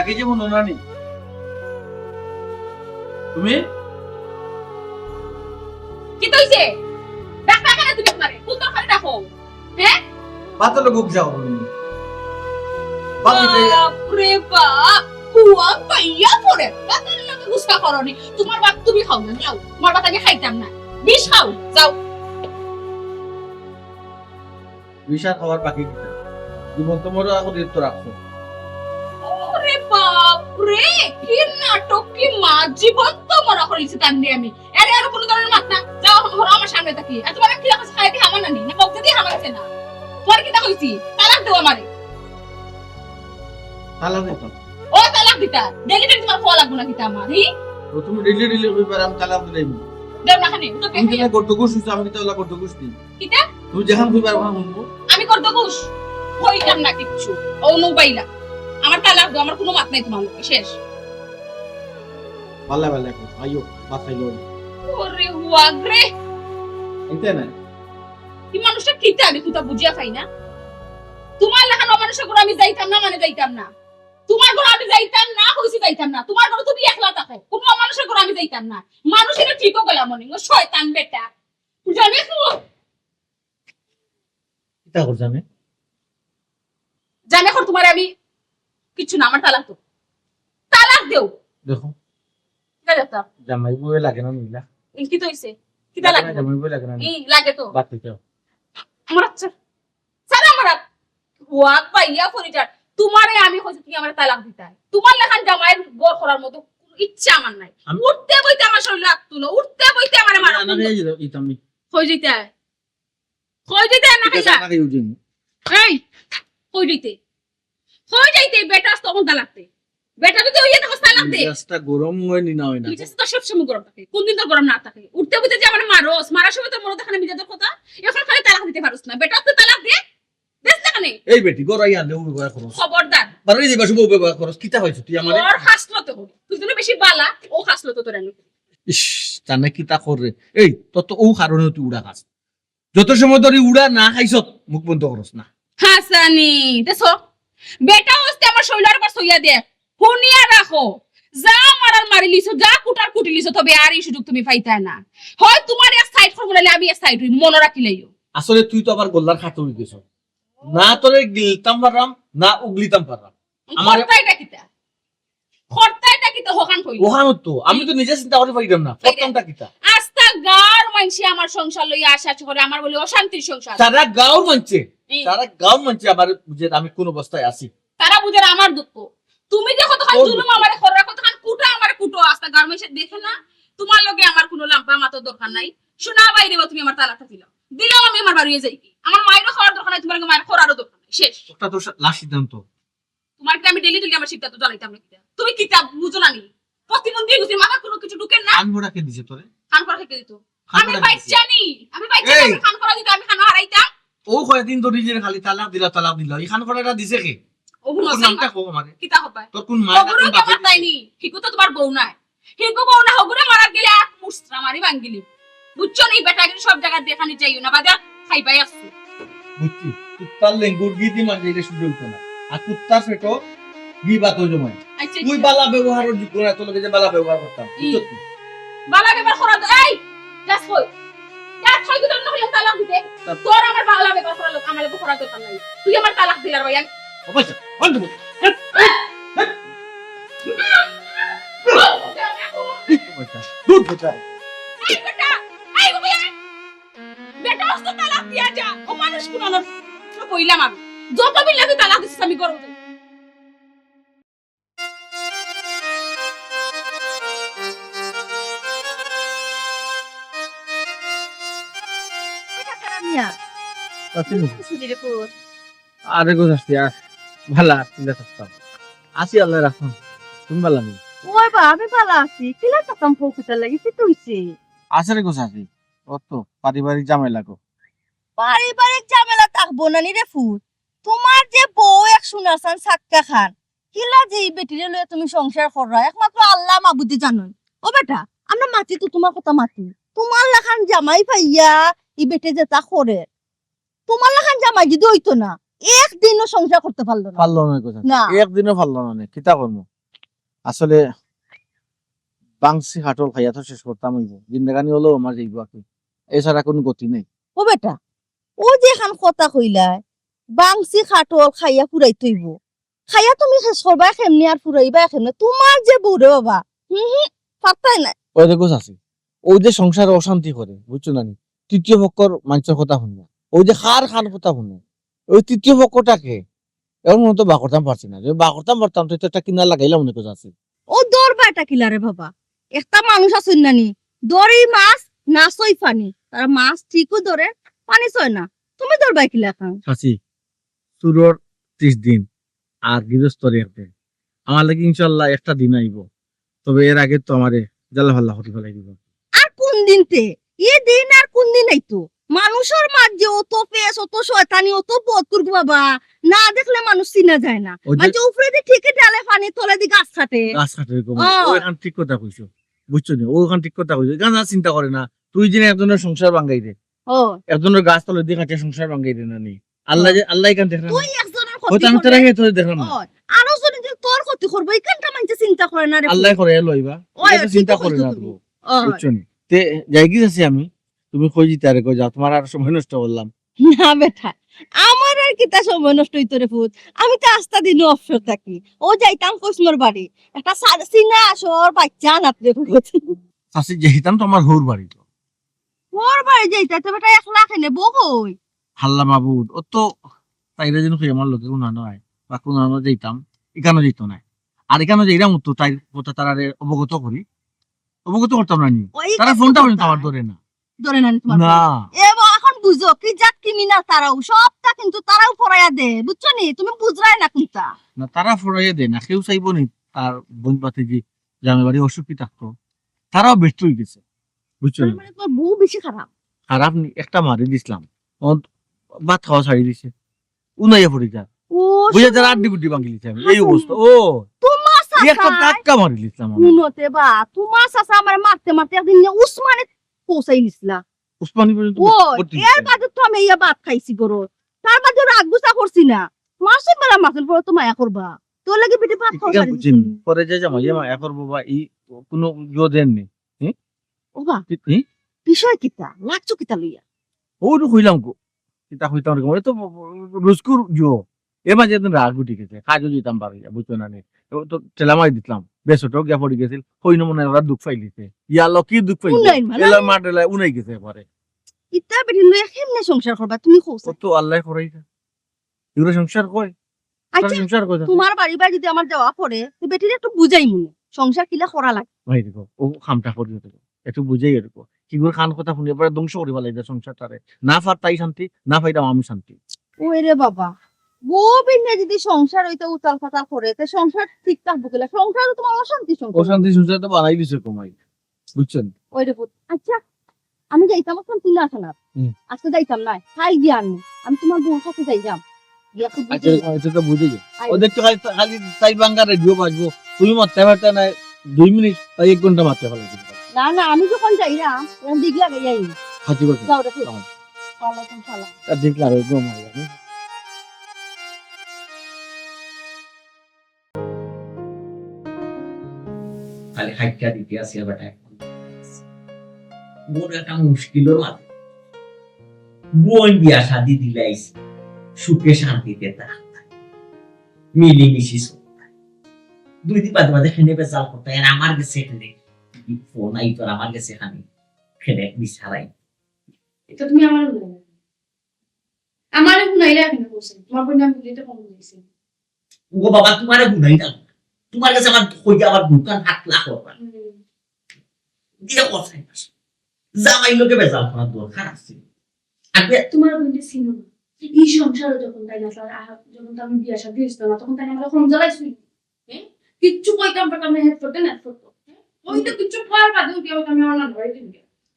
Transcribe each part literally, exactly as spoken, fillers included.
আগে যেমন ওনানি। তুমি? কিতা অইছে? ডাকতা কেনে তুমি আমারে? কুন দরকারে ডাকো? হ্যাঁ? বাতর লগে গুসা করো তুমি। বাপ বিটাই বাপ রে বাপ, হুয়া পাইয়া পড়ে। বাতর লগে গুসা করো নি। তুমার বাত তুমি খাও না, যাও। তুমার বাত আমি খাইতাম না। বিষ খাও, যাও। বিষ আর খাওয়ার বাকি কিতা? জীবন তো মরা করি তো রাখছো। ওরে বাপ রে, কি নাটক, কি মা, জীবন তো মরা করিছি তার নিয়ে আমি। আরে, আর কোনো ধরনের মাত না। যাও, এখন ঘরো আমার সামনে থাকি। আর তুমার কিলা কইছি খাইতে হামার নানি, না বকতে দিয়ে হামার আছে না। তুমার কিতা কইছি? তালাক দেও আমারে। তালাক দিতাম। ও তালাক দিতা? ডেলি ডেলি তুমার খাওয়া লাগবো না কিতা আমার, হি? তো তুমি ডেলি ডেলি কইবার আমি তালাক দিলাম। দেও না খানে, তো তুমি বেশি। যেটা গর্দগুস হইছো, আমি তো ওলা গর্দগুস দিই। কিতা? তুমি যেখান কইবার ওখান শুনবো। আমি গর্দগুস? কইতাম না কিচ্ছু। ও নু বাইলা। আমার তালাক দেও, আমার কোনো মাত নাই তুমার লগে, শেষ। বালা বালা এখন, আইও, ভাত খাইলো। ওরে হুয়াগ রে। এটা না। এই মানুষটা কিতা আমি কুতা বুঝিয়া পাই না। তুমার লাখান অমানুষের ঘরো আমি যাইতাম না, মানে যাইতাম না। তুমার ঘরো আমি যাইতাম না, কইছি যাইতাম না। তুমার ঘরো তুমি একলা থাকো। কোনো অমানুষের ঘরো আমি যাইতাম না। মানুষ এটা ঠিকও গেলাম মনে, ও শয়তান বেটা। জানে তো? কিতা কর জানে? জানে কর তুমারে আমি কিচ্ছু না, আমার তালাক দেও। তালাক দেও। দেখো। কিতা দেখতা? জামাই বউয়ে লাগে না নিলা। এই কিতা অইছে? কিতা লাগে না, লাগে? জামাই বউয়ে লাগে না নি? এই লাগে তো। বাদ দিতে। আমার আচ্ছা। সারা আমার আত। হুয়াগ পাইয়া পড়ি যার। তুমারে আমি কইছি তুমি আমারে তালাক দিতায়। তুমার লাখান জামাইর ঘর করার মতো কোনো ইচ্ছা আমার নাই। আমি উঠতে বইতে আমার শরীরে আত তুলো, উঠতে বইতে আমারে মারো। না, না, এই যে, এই তো আমি। কই যাইতায়? কই যাইতায় না ঠিক আছে, খাইতা? না খাই উঠি আমি। এই, কই যাইতে? কই যাইতে? বেটা আস্তা অখন তালাক দে। বেটা যদি অইয়া থাকস তালাক দে। মেজাজটা গরম অয় নি না অয় না? মেজাজ তো সবসময় গরম থাকে। কোন দিন তো গরম না থাকে? উঠতে বইতে যে আমারে মারস, মারার সময় তোর মনে থাকে না মেজাজের কথা? এখন খালি তালাক দিতে পারস না। বেটা আস্তা তালাক দে। দেস না কেনে? এই বেটি, ঘরো আইয়া আনলে ও ব্যবহার করস। খবরদার। বারো এই যে বাসু বউ ব্যবহার করস, কিতা পাইছো তুই আমারে? তোর খাসলতে করি। তুই যেন বেশি বালা, ও খাসলতে তোর আমি করি। ইস, জানে কিতা করে? এই, তোর তো ও কারণে তুই উড়া খাস। যত সময় ধরি উড়া না খাইছত, মুখ বন্ধ করস না। হাসানি, দেখছো? বেটা অস্তে আমার শৈলার উপর সইয়া দে। হুনিয়া রাখো। যা মারার মারি লিছো, যা কুটার কুটি লিছো, তবে আর এই সুযোগ তুমি পাইতায় না। হয় তুমার এক সাইড করবো, নাইলে আমি এক সাইড হই, মনে রাখিলাইও। আসলে তুই তো আবার গোল্লার খাটো হয়ে গেছো। না তোরে গিলতাম পারলাম, না উগলিতাম পারলাম। আমার খরতাইটা কিতা? খরতাইটা কিতা হখান কইলে? ওখানো তো, আমি তো নিজে চিন্তা করে পাইলাম না। খরতামটা কিতা? আস্তা গাঁওর মানষে আমার সংসার লইয়া আশা করে, আমার বলে অশান্তির সংসার। সারা গাঁওর মানষে, হুম। সারা গাঁওর মানষে আমার বুঝে আমি কোন অবস্থায় আছি। তারা বুঝের আমার দুঃখ। তুমি যে কতখান জুলুম আমারে কররা, কতখান কুটা আমারে কুটো, আস্তা গাঁওর মানষে দেখে না? তুমার লগে আমার কোনো লাম্বা মাতর দরকার নাই। শোনা বাইরে বা তুমি আমার তালাকটা দিলাও। দিলাও আমি আমার বাড়িয়ে যাই কি? আমার মাইরও খাওয়ার দরকার নাই, তুমার লগে মাইর করারও দরকার নাই। শেষ। ওটা তো লাস্ট সিদ্ধান্ত। তুমার কি আমি ডেলি ডেলি আমার সিদ্ধান্ত জানাইতাম না কিতা? তুমি কিতা বুঝো না নি? প্রতিবন্ধী হয়ে গেছি, মাথা কোনো কিছু ঢুকে না। কান ফোড়া কে দিছে তোরে? কান ফোড়া কে দিত? কান আমি ফোড়া কে দিছে? বাচ্চা নি, আমি বাচ্চা নি, এই! আমি কান ফোড়া দিত, আমি কান হারাইতাম। ও কয়দিন ধরে যে খালি তালাক দিলা, তালাক দিলা, এই কান ফোড়াটা দিছে কে? ও হুনো, তোর নামটা কো আমারে? কিতা হবায়? তোর কোন মা না কোন বাপে দিছে? হিকু তো তুমার বউ নায়। হিগু বউ না হগুরে মারার গেলে এক মুসরা মারি ভাঙ্গিলি। বুঝছো নি? বেটা কিন্তু সব জায়গা দেখানি যাইও না, বাদে খাইবাই আসছে। বুঝছি, কুত্তার লেঙ্গুর ঘি দি মানলে এটা সুযোগ হইতো না। আর কুত্তার পেটো ঘি ভাত হইতো না। আচ্ছা, তুই আচ্ছা। বালা ব্যবহারের যোগ্য না, তোর লগে যে বালা ব্যবহার করতাম। হুম। বুঝছো তুই? বালা ব্যবহার করা তো, এই! যাস কই? যাস কই? তুই তো অন্য হইলে তালাক দিতে। তা- তোর আমার বালা ব্যবহার করার লোক, আমার লোক করার দরকার নাই। তুই আমার তালাক দিলার ভাই, আমি ও ভাই, বন্ধ কর। হেট, হেট, হেট। এই বেটা, দূর বেটা। এই বেটা, এই বেটা, বেটা, অস্তে তালাক দিয়া যা। ও মানুষ কোন আলোর? তো কইলাম আমি। যত বিল্লা তুই তালাক দিছিস আমি গরম। ওই কাকারা মিয়া, আছি। তুমি কোন সুদিরে পুত? আরে গো শাস্তি, আর ভালা, চিন্তা থাকতাম। আছি আল্লাহ রাখুন। তুমি ভালা নি? ওই বা, আমি ভালা আছি। কিলা থাকতাম পৌকিটার লাগি, কি তুইছে? আছে রে গো শাস্তি, অত পারিবারিক ঝামেলা গো। পারিবারিক ঝামেলা থাকবো না নি রে ফুত। তোমার যে বউ এক সোনার চান সাক্কা খান, কিলা যে এই বেটিরে লইয়া তুমি সংসার কররা, একমাত্র আল্লাহ মাবুদে জানইন। ও বেটা, আমরা মাতি তো তোমার কথা মাতি। তোমার লাখান জামাই পাইয়া এই বেটে যেটা করে, তোমার লাখান জামাই যদি হইতো না, একদিনও সংসার করতে পারলো না। পারলো না কথা। না। একদিনও পারলো না নে। কিতা করবো? আসলে বাংসি খাটল খাইয়া তো শেষ করতাম অইবো, জিন্দেগানি অইলেও আমার যাইবো আর কি, এছাড়া কোনো গতি নাই। ও বেটা, অউ যে এখান কথা কইলায়, বাংসি খাটল খাইয়া ফুরাইতে অইবো, খাইয়া তুমি শেষ করবায় কেমনে আর ফুরাইবায় কেমনে? তুমার যে বউ রে বাবা, হুম হুম, পারতায় নায়। ওই দেখো চাচি, ওই যে সংসারে অশান্তি করে, বুঝছো না নি? তৃতীয় পক্ষর মানষর কথা হুনে, ওই যে কার কার কথা হুনে, ওই তৃতীয় পক্ষটা কে? এখন মনে তো বার করতাম পারছি না, যদি বার করতাম পারতাম তো একটা কিনার লাগাইলাম মনে করছে চাচি। ও ধরবায়টা কিলা রে বাবা, একটা মানুষ আছইন না নি, ধরেই মাছ, না ছয় পানি, তারা মাছ ঠিকও ধরে, পানি ছয় না, তুমি ধরবায় কিলা খান? চাচি, চুরর ত্রিশ দিন, আর গৃহস্থর এক দিন। আমার লাগি ইনশাআল্লাহ একটা দিন আইবো, তবে এর আগে তো আমারে জ্বালা ফাল্লা করি ফালাই দিবো। আর কোন দিন তে? এ দিন আর কোন দিন আইতো? মানুষর মাঝে অত পেশ, অত শয়তানি, অত বদকুর বাবা, না দেখলে মানুষ চিনা যায় না। ওই যে মাঝে উপরেদি ঠিকই ডালে পানি, তলেদি গাছ কাটে। গাছ কাটে এরকম। ও। ও এখান ঠিক কথা কইছো, বুঝছো নি? ও এখান ঠিক কথা কইছো। এখান আর চিন্তা করে না, তুই যে একজনর সংসার ভাঙ্গাই দে। ও। একজনর গাছ তলেদি কাটে সংসার ভাঙ্গাই দে না নি। আল্লাহ যে, আল্লাহ এখান দেখরা না। তুই একজনর ক্ষতি হয়তো আমি তোর করে। আগে তোরে দেখলাম না। ও, আরো জন যে তোর ক্ষতি করবো, এখানটা মানষে চিন্তা করে না রে। আল্লাহ করে লইবা। ওই, এটা তো ঠিক চিন্তা করে কইছো না তুমি। তো। ও। বুঝছো নি? তে যাই কি চাচি আমি, তুমি কই যিতায় রে, কই যাও, তুমার আর সময় নষ্ট করলাম। না বেটা, আমার আর কিতা সময় নষ্ট অইতো রে পুত, আমি তো আস্তা দিনও অবসর থাকি। ও যাইতাম কসমর বাড়ি, একটা সার-, সিনা আসর বাইচ্চা আনাত রে পুত। চাচি যাইতাম তো আমার হউর বাড়ি তো। হউর বাড়ি যাইতায় তো বেটা একলা কেনে, বউ কই? হাল্লা মাবুদ, ও তো তাইরে যেন কই আমার লগে উনা নয়, বা কোনো আমরা যাইতাম, ইখানো যাইতো নায়। আর ইখানো যাইরাম তো তাইর কথা তারারে অবগত করি, অবগত করতাম না নি। ওই তারা কথা ফোনটা পর্যন্ত আমার ধরে না। ধরে না নি তুমার না। ফোন। এ বা এখন বুঝো, কি জাত criminal তারাও, সবটা কিন্তু তারাও ফরাইয়া দে, বুঝছো নি? তুমি বুঝরায় না কোনটা। না, তারা ফরাইয়া দে না, কেউ চাইবো নি তার বইন ভাতিজি জামাই বাড়ি অসুখী থাকতো, তারাও ব্যর্থ অই গেছে, বুঝছো তার নি? মানে তুমার বউ বেশি খারাপ। খারাপ নি, একটা মারি দিছলাম, ও ভাত খাওয়া ছাড়ি দিছে, উনাইয়া পড়ি যার। ও, বুঝে যার শুনো। আড্ডি গুড্ডি ভাঙি দিছে আমি, এই হাসান। অবস্থা। ও, তুমার এই একটা চাচায় ধাক্কা মারি দিছলাম আমি। হুনো তে বা, তুমার চাচা আমারে মারতে মারতে একদিন নিয়া উসমানে পৌঁছাই নিছলা। উসমানী পর্যন্ত ও, ভর্তি এর হইছে। বাদে তো আমি ইয়া ভাত খাইছি গরো। তার বাদে রাগ গুছা করছি না। মাসুম বেলা মাসুম পরে তো মায়া করবা। তোর লাগি বেটি ভাত খাওয়া ইখান ছাড়ি বুঝিনি। দিছি। পরে যে জামাই, ইয়ে মায়া করবো বা ই কোনো জো দেন নি। হুম? ও বা, কি, কি? বিষয় কিতা? লাগছো কিতা লইয়া? ও তো কইলাম গো। কিতা কইতাম রে, ওরে তো রুস্কুর জো। এ মাঝে একদিন রাগ উঠি গেছে, কাজও দিতাম পারি না, বুঝছো না নি? ও তো ঠেলা মারি দিতাম, বেশ ওটাও গিয়া পড়ি গেছিল, কই না মনে হয় ওরা দুখ পাইলিছে। ইয়া আল্লাহ, কি দুখ পাইছে? উনাই মারা এলা নি? মার ডেলা উনাই গেছে একবারে। ইতা বেটি লইয়া কেমনে সংসার করবা তুমি কও? ও তো আল্লাহ করাই না। এগুলো সংসার কয়? আচ্ছা, সংসার কয়? তুমার বাড়ি বাড়ি যদি আমার যাওয়া পড়ে, তো বেটির একটু বুঝাই মনে, সংসার কিলা করা লাগে। ভাই দেখো, ও কামটা করি দেখো, একটু বুঝাই দেখো। কিগুর কান কথা হুনে পরে ধ্বংস করি ফালাই দেয় সংসারটারে। না পার তাই শান্তি, না পাইতাম আমি শান্তি। ওই রে বাবা, বউ বিনে যদি সংসার হইতে উতাল ফাতাল করে, তে সংসার ঠিক থাকবো কিলা? সংসার তো তুমার অশান্তি সংসার। অশান্তি সংসার তো বানাই দিছে কমাই, বুঝছো নি? ওই রে পুত, আচ্ছা, আমি যাইতাম এখন তুই না শোনার। হুম। আজকে যাইতাম না, কাল গিয়া আমি, আমি তুমার বউর কাছে যাইতাম। গিয়া খুব আচ্ছা, বুঝাই। এটা তো বুঝে যাও। আই। ও দেখতো খালি, খালি তাই বাঙ্গা রেডিও বাজবো, তুমি মারতে পারতে না, দুই মিনিট, তাই এক ঘন্টা মারতে পারলে। না, না, আমি যখন যাইরাম, তখন দিক লাগাই যাই। হাতি বলছে। যাও রে, যাও। ওয়ালাইকুম সালাম। আর দেখলাম, একদম ভালো লাগে। খালি হাইক্কা দিতে আসি আর বেটা এখন। বড় একটা মুশকিলর মাঝে। বইন বিয়া শাদি দিলাইছি, সুখে শান্তিতে থাকতা, মিলিমিশি চলতা। দুই দিন বাদে বাদে কেনে বেজাল করতা, আর আমার গেছে কেনে ফোন আইতো, আর আমার গেছে খানি কেনে বিচার আইতো। এটা তুমি আমার হুনাইলা। আমারে হুনাইলা কেনে কইছে? তুমার বইন আমি বুঝাইতে কম বুঝাইছি। ও বাবা, তুমারে হুনাইলাম। তুমার গেছে আমার কইতে আমার দোকান হাত লাখ বাবা। হুম। দিয়া কথা নাই। জামাইর লগে বেজাল করার দরকার আছে? আগে তুমার বইনরে চিনো না। ই সংসারো যখন তাই না, আহ, যখন তো আমি বিয়া শাদি হইছিল না, তখন তাই না আমারে কম জ্বালাইছিল। হ্যাঁ? কিচ্ছু কইতাম পারতাম না, হেল্প করতে না, হেল্প করতো। হ্যাঁ? ওই তো কিচ্ছু করার বাদে উঠে আমি আমার নাম বাড়ি দিন।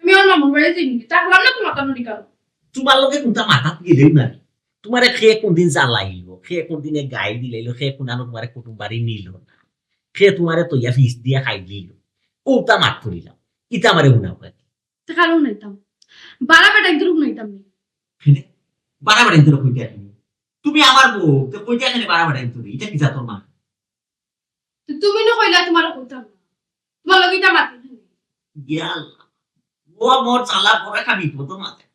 আমি আমার নাম বাড়ি দিন। তা হলাম না তুমার কারণে কারণ। তুমার লগে কোনটা মাথাত গেলেই না। তুমারে খে কোন দিন জ্বালাইলো, খে কোন দিনে গাইল দিলাইলো, খে কোন আনো তুমারে কুটুম বাড়ি নিল না, খে তুমারে তইয়া ফিস দিয়া খাই দিল, ওটা মাত করিলাম, ইটা আমারে হুনা করে। তে কারণ নাইতাম, বাড়া বেটা ইন্দুর হুনাইতাম নি। কেনে? বাড়া বেটা ইন্দুর কইতে তুমি? তুমি আমার বউ, তো কইতে কেনে বাড়া বেটা ইন্দুর? ইটা কি জাতর মা? তো তুমি না কইলা তোমার করতাম না, তোমার লগে ইটা মাতি না। ইয়াল্লা, ও মোর চালা বড় একটা বিপদ মাঝে।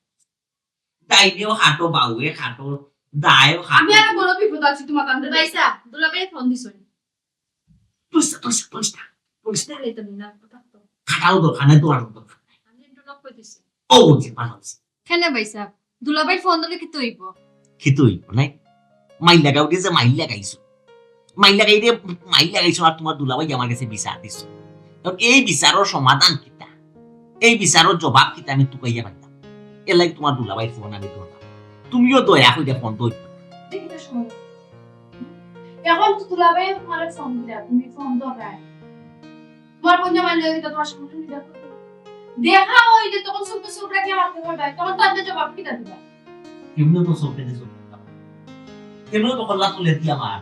ডাইনেও খাটো, বাউয়ে খাটো, দায়েও খাটো। আমি আর বড় বিপদ আছি তোমার কাছে। ভাইসাব, দুলাভাই ফোন দিছইন। বুঝতে বুঝতে বুঝতে বুঝতে তাহলে তো না কথা তো। খাটাও দরকার নাই, তোমার দরকার। আমি একটু লক করে দিছি। ও বুঝছি, ভালো বুঝছি। কেনে ভাইসাব, দুলাভাই ফোন দিলে কিতা অইবো? কিতা অইবো নাই? মাইল লাগাও দিয়ে যে মাইল লাগাইছো, মাইল লাগাই দিয়ে মাইল লাগাইছো, আর তোমার দুলাভাই আমার কাছে বিচার দিছো। এখন এই বিচারর সমাধান কিতা, এই বিচারর জবাব কিতা আমি তুকাইয়া পাইতাম। এর লাগি তোমার দুলাভাই ফোন আমি ধরলাম, তুমিও দয়া করে ফোন ধরো। দেখি তো শোনো, এখন তো দুলাভাই তোমার ফোন দিলা, তুমি ফোন ধরো। তোমার বোন জামাই লগে তো তোমার সামনে দেখা করতে। দেখা অইলে তখন চুপ চুপ রাখি আমার খবর দেয়, তখন তাদের জবাব কিতা দিবা? এমনি তো চোখে দিয়ে চোখ। এমনি তো কল্লা তুলে দিয়ে আমার,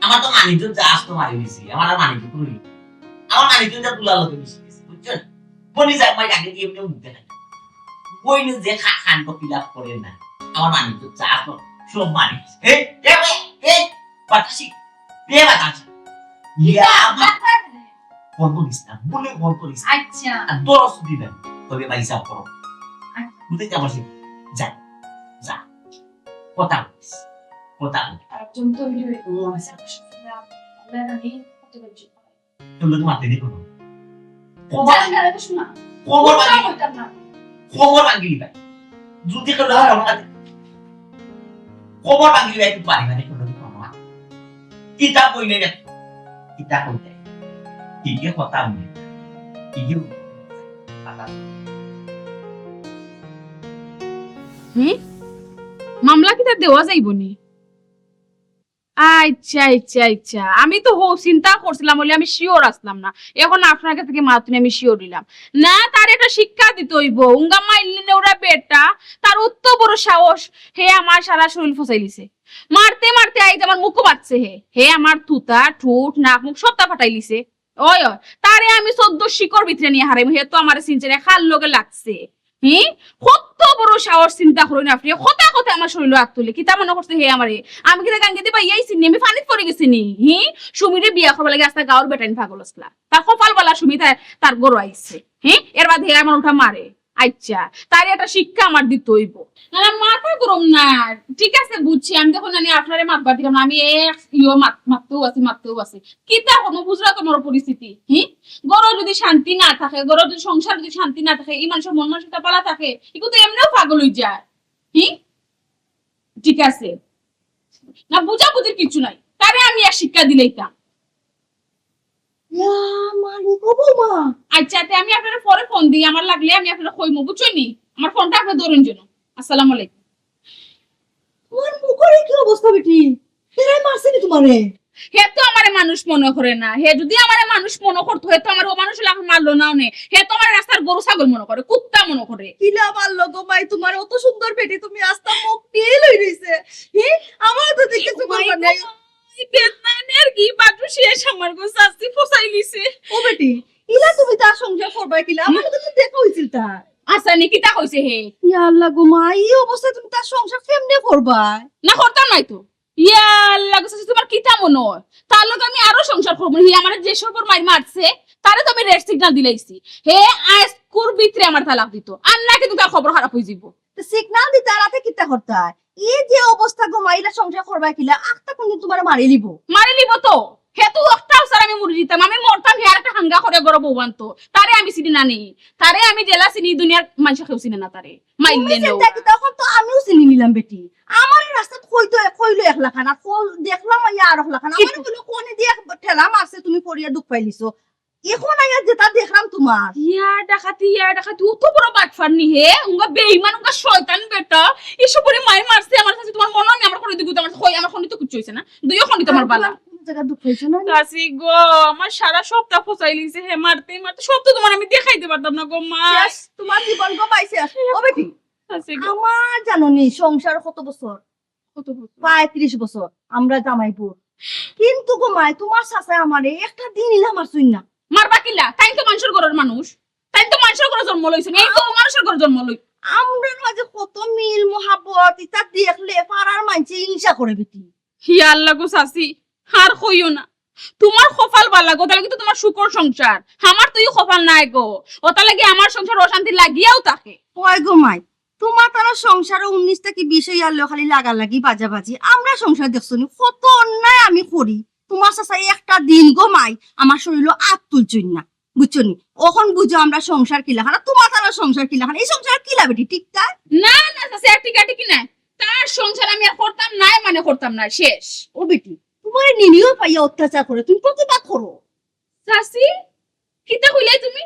আমার তো মানিজ্য যা আসতো মারি দিছি, আমার আর মানিজ্য তুলি। আমার মানিজ্য যা তুলার লগে মিশে গেছে, বুঝছো? বনি যাক ভাই, আগে দিয়ে এমনি মুখ দেখাই। বইনে যে খা-, খান তো ফিল আপ করে না, আমার মানিজ্য যা আসতো সব মারি দিছে। এই, এ, এ, এ, বাতাসি, এ বাতাসি। ইয়া, আমার ফোন করিস না, বলে ফোন করিস না। আচ্ছা। আর দরস দিবেন, তবে ভাই হিসাব করো। বুঝতে চাপাসি, যা, যা। কথা বলিস, কথা বলিস। আর একজন তো ভিডিও ও আচ্ছা, আচ্ছা, আল্লাহ জানি কত কিছু। তোমরা তো মারতে নেই কোনো। কোমর, কোমর ভাঙি, কোমর ভাঙি ভাই। যদি কেউ না হয়, আমার কাছে কোমর ভাঙি ভাই, তুই পারি না, কোনো কোনো না। কিতাব বই নেই, কিতাব বই নেই। কি কি কথা বলি? কি কি কথা? হুম? মামলা কিতা দেওয়া যাইব নি? আচ্ছা, আচ্ছা, আচ্ছা। আমি তো হো-, চিন্তা করছিলাম, বলে আমি শিওর আসলাম না। এখন আপনার কাছ থেকে মাতুনি আমি শিওর দিলাম। না, তার একটা শিক্ষা দিতে হইব। উঙ্গা মাইলে নেওরা বেটা, তার অত বড় সাহস, হে আমার সারা শরীর ফসাইলিছে। মারতে মারতে আইজ আমার মুখও বাঁচছে হে। হে আমার থুতা, ঠুট, নাক, মুখ সবটা ফাটাইলিছে। ওই, ওই, তারে আমি চোদ্দ শিকর ভিতরে নিয়া হারাইমু, হে তো আমারে চিনছে না, কার লগে লাগছে। হি? কত বড় সাহস চিন্তা করইন আপনি, কথা কথা আমার শরীলো আত তুলে, কিতা মনে করছে হে আমারে? আমি কিতা গাঙ্গেদি বাইয়া আইছি নি, আমি পানিত পড়ি গেছি নি? হি? সুমিরে বিয়া করবার লাগি আস্তা গাঁওর বেটাইন পাগল আছলা। তার কপাল বালা সুমি তার, তার ঘরো আইছে। হি? এর বাদে হে আমার উল্টা মারে। আচ্ছা, তারে একটা শিক্ষা আমার দিতে হইব। না, না, মাথা গরম না। ঠিক আছে, বুঝছি। আমি দেখো না, আমি আপনারে মাতবার দিলাম না। আমি এক ইয়ো মাত-, মাততেও আছি, মাততেও আছি। কিতা হনো বুঝলা তোমার পরিস্থিতি? হি? ঘরো যদি শান্তি না থাকে, ঘরো যদি সংসার যদি শান্তি না থাকে, ই মানুষর মন মানসিকতা বালা থাকে, ইগু তো এমনেও পাগল হই যায়। হি? ঠিক আছে। না, বুঝাবুঝির কিছু নাই। তারে আমি আর শিক্ষা দিলাইতাম। ইয়া, মালিক, ও বৌমা। আচ্ছা, তে আমি আপনারে পরে ফোন দিই, আমার লাগলে আমি আপনারে কইমু, বুঝছো নি? আমার ফোনটা আপনি ধরুন যেন। আসসালামু আলাইকুম। তোমার মুখর কি অবস্থা বেটি? হেরাই মারছে নি তোমারে? হে তো আমারে মানুষ মনে করে না। হে যদি আমারে মানুষ মনে করতো, হে তো আমারে অমানুষ লাখান মারলো না অনে। হে তো আমারে রাস্তার গরু ছাগল মনে করে, কুত্তা মনে করে। কিলা মারলো গো মাই তোমারে? অত সুন্দর বেটি তুমি, আস্তা মুখ পিল হই রইছে। হি? আমার তো দেখে কিছু করবার নাই। এই বেদনায় নের কি বাটু শেষ আমার গো, শাস্তি ফসাইলিছে। ও বেটি, ইলা তুমি তার সংসার করবায় কিলা? আমার তো দেখা হইছিল তার। আচ্ছা, নি কিতা কইছে হে? ইয়া আল্লাহ গো মা, এই অবস্থায় তুমি তার সংসার কেমনে করবায়? না, করতাম নাই তো। ইয়া আল্লাহ গো, চাচি, তোমার কিতা মনে হয়? তার লগে আমি আরো সংসার করবো। হে আমারে যে সবর মাইর মারছে, তারে তো আমি রেড সিগন্যাল দিলাইছি। হে আইজকুর ভিতরে আমার তালাক দিত, আর না কিন্তু তার খবর খারাপ হয়ে যাইব। তো সিগন্যাল দিতে আর রাতে কিতা করতায়? এই যে অবস্থা গো মাইলা, সংসার করবায় কিলা? আখতা কোনদিন তোমারে মারি লিব। মারি লিব তো। হে তো একটা অবস্থার আমি মরি দিতাম, আমি মরতাম, হে আর একটা হাঙ্গা করে গরো বউ আনতো। তারে আমি চিনি না নি, তারে আমি জেলা চিনি, দুনিয়ার মানুষ কেউ চিনে না তারে। মাইলে তুমি নেও। চিন্তা কি, তখন তো আমিও চিনি নিলাম বেটি। আমার রাস্তাত কইতো, কইলো এক লাখান, আর কল দেখলাম আইয়া আর এক লাখান। আমার বললো কোনে দিয়ে ঠেলা মারছে, তুমি পড়িয়া দুখ পাইলিছো। এখন আইয়া যেটা দেখলাম তোমার। ইয়া ডাকাতি, ইয়া ডাকাতি, অত বড় বাটফার নি হে, উঙ্গা বেঈমান, উঙ্গা শয়তান বেটা। এসব করে মাই মারছে আমার কাছে, তোমার মনে হয় আমার কোনো দিকে আমার কই, আমার কোনো তো কিচ্ছু হইছে না। দুইও খন্ডি তোমার বালা। কোনো জায়গা দুখ পাইছো না? চাচি গো, আমার সারা সপ্তাহ ফসাই লিছে হে, মারতে মারতে সব তো তোমার আমি দেখাইতে পারতাম না গো মা। শেষ, তোমার জীবন গো মাই শেষ। ও বেটি, চাচি গো। আমার জানো নি সংসার কত বছর? কত বছর? পঁয়ত্রিশ বছর আমরা জামাই বউ। কিন্তু গো মাই, তোমার চাচায় আমারে একটা দিন ইলা মারছইন না। মারবা কিলা? তাই তো মানুষের ঘরের মানুষ, তাই তো মানুষের ঘরে জন্ম লইছে, এই তো মানুষের ঘরে জন্ম লই। আমরার মাঝে কত মিল মহাব্বত, ইতা দেখলে পাড়ার মানষে হিংসা করে বেটি। হি আল্লাহ গো চাচি, আর কইও না। তুমার কপাল বালা গো, অতার লাগি তো তুমার সুখর সংসার। আমার তো ই কপাল নাই গো, অতার লাগি আমার সংসার অশান্তি লাগিয়াউ থাকে। ওই গো মাই, তুমার তার সংসারো উনিশ থাকি বিশ অইয়ার লো খালি লাগালাগি বাজাবাজি। আমরা সংসার দেখছো নি, কত অন্যায় আমি করি। তুমার চাচায় একটা দিন গো মাই আমার শরীরো আত তুলছইন না, বুঝছো নি? অখন বুঝো আমরা সংসার কিলাখান, আর তুমার তার সংসার কিলাখান। এই সংসার কিলা বেটি, ঠিক তা? না না চাচি, আর টিকা টিকি নাই। তার সংসার আমি আর করতাম নায়, মানে করতাম না, শেষ। ও বেটি, তুমার নিরীহ পাইয়া অত্যাচার করে, তুমি প্রতিবাদ করো। চাচি, কিতা কইলে তুমি?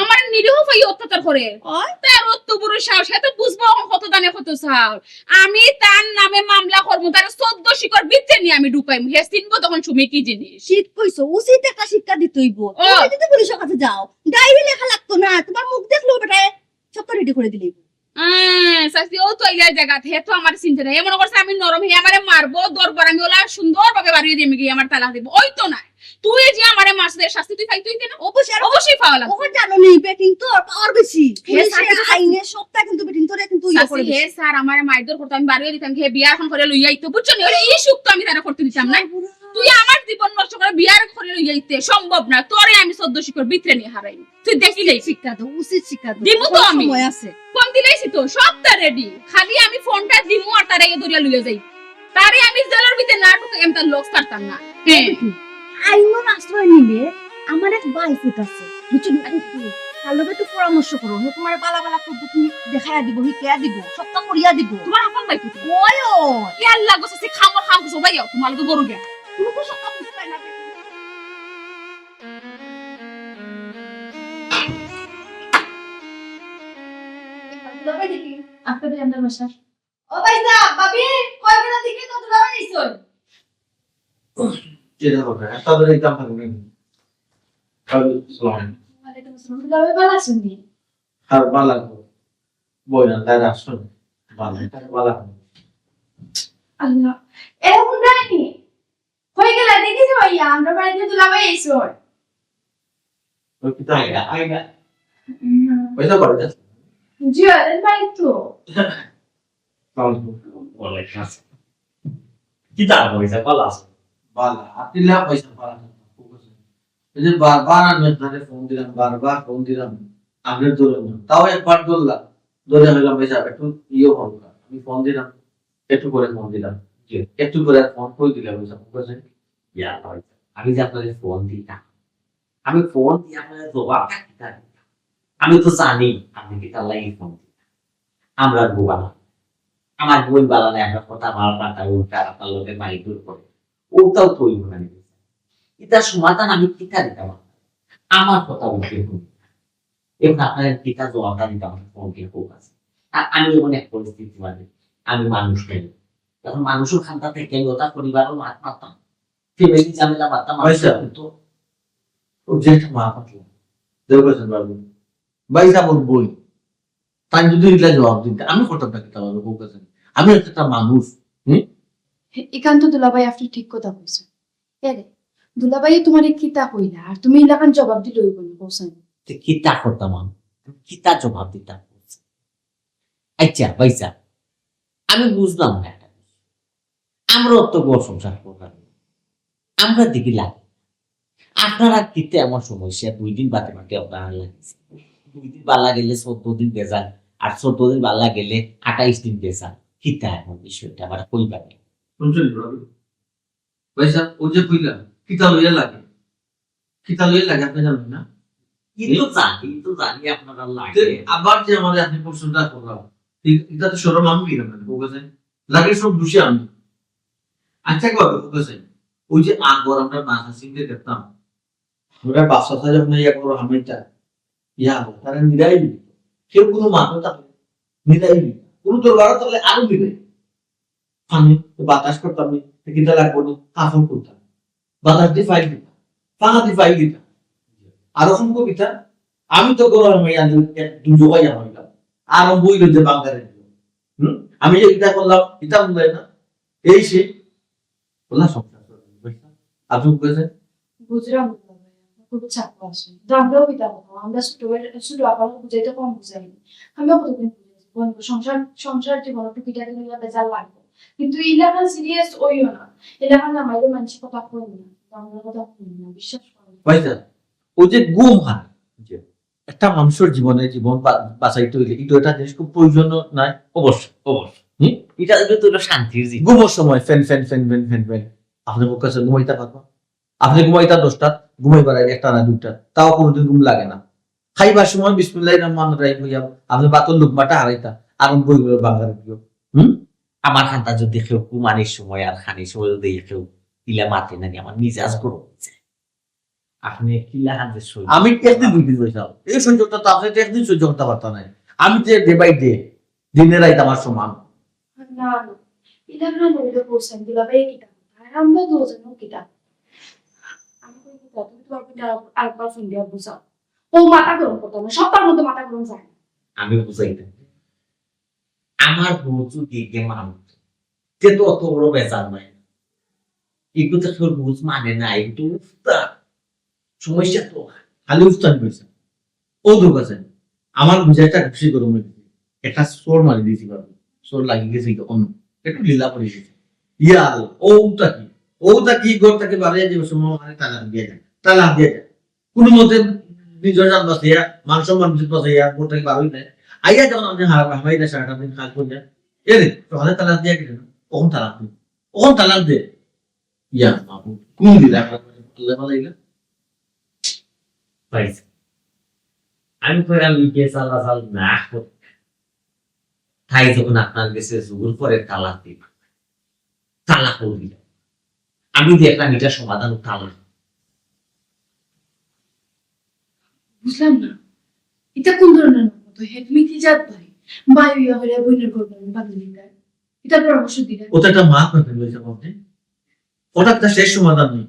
আমার নিরীহ পাইয়া অত্যাচার করে? ওই। তার অত বড় সাহস, হে তো বুঝবো অখন কত দানে কত চাউল। আমি তার নামে মামলা করমু, তারে চৌদ্দ শিকর ভিতরে নিয়া আমি ঢুকাইমু, হে চিনবো তখন সুমি কি জিনিস। ঠিক কইছো, উচিত একটা শিক্ষা দিতে অইবো। ও। তুমি যদি পুলিশের কাছে যাও, ডায়েরি লেখা লাগতো না, তুমার মুখ দেখলো বেটায় সবটা রেডি করি দিলে অইবো। আহ, চাচি, ও তো ইলা জাগাত, হে তো আমার চিনতে নাই। হে মনে করছে আমি নরম, হে আমারে মারবো, দরবার আমি অলা সুন্দরভাবে বাড়িয়ে দিমু গি, আমার তালাক দিবো। ওই তো নাই। তুই যে আমারে মারছস, এর শাস্তি তুই পাইতে অইতে না? অবশ্যই, আর অবশ্যই পাওয়া লাগবো। ওকে জানো নি, বেটিন তো পাওয়ার বেশি। হে পুলিশে, স্যার, কিন্তু আইনে সবটা কিন্তু বেটিন তোরে কিন্তু ইয়ে চাচি, করে হে বেশি। স্যার, আমারে মারধর করতো, আমি বাড়িয়ে দিতাম, হে বিয়া অখন করিয়া লইয়া আইতো, বুঝছো নি? ওরে, ই সুখ তো আমি তারে করতে দিতাম না। তুই আমার জীবন নষ্ট করিয়া বিয়া করিয়া লইয়া আইতে সম্ভব না, তোরে আমি চৌদ্দ শিকর ভিতরে নিয়া হারাই। তুই দেখিলেই। শিক্ষা দাও, উচিত শিক্ষা দাও। দিমু তো অখন আমি। সময় আছে। ফোন দিলাইছি তো, সবটা রেডি। খালি আমি ফোনটা দিমু আর তারে ইয়ে ধরিয়া লইয়া যাই। তারে আমি জেলর ভিতরে না ঢুকাইয়া আমি তার লগ ছাড়তাম না। হ্যাঁ। আইনর আশ্রয় নিলে আমার এক ভাইফুত আছে, বুঝছো নি? তার লগে একটু পরামর্শ করো, হে তুমারে বালা বালা পদ্ধতি দেখাইয়া দিবো, হিকাইয়া দিবো, সবটা করিয়া দিবো। তুমার আপন ভাইফুত? ওই, ওই। ইয়াল্লা গো চাচি, খামর খাম সবাই যাও, তুমার লগে গরু গিয়া। তুমি তো সবটা বুঝতায় না। দুলাভাই দেখি, আজকে তুই আমার বাসা। ও ভাইসাব, ভাবি, কই গেলা দেখি তো দুলাভাই আইছইন। কিতা করবে? একটা ধরে দিতাম পারবো না। ভাবি, সালাম আলাইকুম। ওয়ালাইকুম আসসালাম। দুলাভাই ভালা আছইন নি? আর ভালা লাগবো। বই না, তাই রাখছো না। ভালা, তাই ভালা। আল্লাহ, এরকম দেয়নি। কই গেলা দেখি যে ভাইয়া, আমরা বাড়িতে দুলাভাই আইছইন। ওই কিতা আইনা, আইনা। হুম। ওই তো বাড়িতে আছে। জি, আরে ভাই তো। সালাম আলাইকুম। ওয়ালাইকুম আসসালাম। কিতা অইছে, ভালা আছো? ভালা, আপনি না পয়সা পালা। এই যে বারবার আমি আপনারে ফোন দিলাম, বারবার ফোন দিলাম, আপনি ধরেন না। তাও একবার ধরলাম, ধরে হইলাম, "ভাইসাব, একটু ইয়ে হন না।" আমি ফোন দিলাম, একটু করে ফোন দিলাম, জি। একটু করে আর ফোন কই দিলাম, ভাইসাব, বুঝছেন? ইয়া, ভাইসাব, আমি যে আপনারে ফোন দিতাম, আমি ফোন দিয়া আপনারে জবাবটা কিতা দিতাম? আমি তো জানি আপনি কিতার লাগি ফোন দিতা। আমরা বুবা না। আমার বইন বালা নায়, আমরা কথা বারবার তাই উল্টা আপনার লগে মাইর দূর করে। ওটাও তো অইব না। ইতার সমাধান আমি কিতা দিতাম? আমার কথা উল্টে শুনি। এখন আপনারে কিতা জবাবটা দিতাম, আমার ফোন দিয়ে খুব আছে। আর আমি এমন এক পরিস্থিতি মানে, আমি মানুষ নাই। এখন মানুষের খান্তা থেকে আমি ওটা পরিবারও মাত মারতাম, ফ্যামিলি ঝামেলা মারতাম, ভাই সাহেব। তো ও যে একটা মা পাতলা, দেখবেন বাবু, ভাই সাহেব ওর বই, তাই যদি ইলা জবাব দিতে, আমি করতাম না কিতা ভাবে, বউকে জানি। আমি একটা মানুষ, হুম? ইখান তো দুলাভাই আপনি ঠিক কথা কইছেন। এরে, দুলাভাই তোমারে কিতা কইলা, আর তুমি ইলাখান জবাব দিলে অইব না, কওছাইন। তে কিতা করতাম আমি? আমি কিতা জবাব দিতাম? আচ্ছা, ভাইসাব, আমি বুঝলাম না একটা বিষয়। আমরাও তো ঘর সংসার করলাম, আমরা দেখি লাগে। আপনারা কিতা এমন সমস্যা, দুই দিন বাদে বাদে আপনারা লাগে, দুই দিন বালা গেলে চৌদ্দ দিন বেজাল, আর চৌদ্দ দিন বালা গেলে আঠাইশ দিন বেজাল। কিতা এমন বিষয়টা আমার কইবা না? শুনছেন রবি? ভাইসাব, ও যে কইলা, কিতা লইয়া লাগে? কিতা লইয়া লাগে আপনি জানেন না? ই তো জানি, ই তো জানি আপনারা লাগে। তে আবার যে আমারে আপনি প্রশ্নটা করলা, ই-, ইটা তো শরম আমি কিনা মানে, বউকে জানি। লাগে সব দোষী আমি। আচ্ছা, কি হবে, বউকে জানি। ওই যে আগর আমরা নাসা সিংকে দেখতাম, আমরা বাসা সাজা মনে ইয়া করো হামাইটা, ইয়া হবে, তারা নিরাই দিত। কেউ কোনো মাথা থাকলে নিরাই দিত। কোনো দরবার থাকলে আরো নিরাই। পানি, তো বাতাস করতাম নি, তো কিতা লাগবো নি? কাপড় খুলতাম। বাতাস দি ফাইল দিতাম। ফাঁকা দি ফাইল দিতাম। আর ওখান কো কিতা? আমি তো গরম হয়ে আনলাম, এক দুজোগাই আমার গেলাম। আর ওই রোজে বাংলাদেশ। হুম? আমি যে ইটা করলাম, ইটা করলাই না। এই সে, বললাম, "সংসার করে দিন, বুঝলাম।" আপনি বুঝেছেন? বুঝলাম, খুব চাপ আছে। তো আমরাও কিতা করবো? আমরা ছোট হয়ে, ছোট আপাতত বুঝাইতে কম বুঝাই। আমরা কতদিন বুঝাইছি? বন্ধু, সংসার, সংসার জীবনে টুকিটাকি নিয়ে বেজার লাগবে। কিন্তু ইলাখান সিরিয়াস ওইও না। ইলাখান না মাইলে মানুষ কথা কই না। আমার কথা শুনে না, বিশ্বাস করো। ভাইজান, ওই যে ঘুম হারায়, যে একটা মানুষের জীবনে জীবন বা-, বাঁচাইতে হইলে কিন্তু এটা জিনিস খুব প্রয়োজন, নাই? অবশ্যই, অবশ্যই। হুম? এটা, এটা তো হলো শান্তির জিনিস। ঘুমের সময় fan, fan, fan, fan, fan, fan. আপনি বুক কাছে ঘুমাইতে পারবা? আপনি ঘুমাইতা দশটা, ঘুমাই বেড়াইলে একটা না দুইটা, তাও কোনোদিন ঘুম লাগে না। খাইবার সময় বিসমিল্লাহির রহমানির রহিম কইয়া আপনি ভাতর লুকমাটা হারাইতা, আর বইগুলো বাঙালি দিও। হুম? আমার খান্তা যদি কেউ ঘুমানির সময় আর খানির সময় যদি কেউ ইলা মাতে নানি, আমার মিজাজ গরম হয়ে যায়। আপনি কিলা হাতে সই? আমি একদিন দুই দিন বইতাম, এই সহ্যটা তো আপনি তো একদিন সহ্য করতে পারতেন না। আমি তো ডে বাই ডে, দিনে রাইত আমার সমান। না, না, ইলা না নইলে বলছেন, দুলাভাই কিতা? আর আমরা দুজন কিতা? আমি কই কিতা, তুমি তোমার পিতা আরেকবার ফোন দিয়া বুঝাও। ও মাথা গরম করতো না, সপ্তাহের মধ্যে মাথা গরম যায় না। আমি বুঝাইতাম। আমার বউ যদি একে মানত, তে তো অত বড় বেজার নাই। এগুলো তো কেউ রুলস মানে না, এগুলো তো উস্তাদ। সমস্যা তো খালি উস্তাদ বলছে। ও দোষ আছে। আমার বুঝাইটা খুশি গরম হয়ে গেছে। একটা চড় মারি দিয়েছি বাবু। চড় লাগিয়ে গেছে অন্য। একটু লীলা পড়ে গেছে। ইয়া আল্লাহ, ও উতা কি? ও উতা কি ঘর থেকে বাড়িয়ে যে সময় মানে তালাক দিয়ে যায়। তালাক দিয়ে যায়। কোনো মতে নিজের জান বাঁচাইয়া, মান সম্মান ইজ্জত বাঁচাইয়া, ঘর থেকে বার হইলে। আইয়া যখন আপনি হারা-, হামাইরা সারাটা দিন কাজ করে যায়। এ রে, সকালে তালাক দিয়ে গেলে না? কখন তালাক দিই? কখন তালাক দে? ইয়া, বাবু, কোন দিন রাখা? আল্লাহ ভালো হইলো। ভাই, আমি কইলাম, "ই কে চালা চাল না হোক।" তাই যখন আপনার কাছে জোর করে তালাক দিবা, তালাক দিলাম। আমি দেখলাম এটা সমাধান তালাক। বুঝলাম না, এটা কোন ধরনের মত? হে, তুমি কি জাত ভাই? ভাই হইয়া হইলে বোনের গর্ব আমি বাদ দিতে। এটা পরামর্শ দিলে। ও তো একটা মা পাবেন, ওই যে বলতে। ওটা একটা শেষ সমাধান নেই।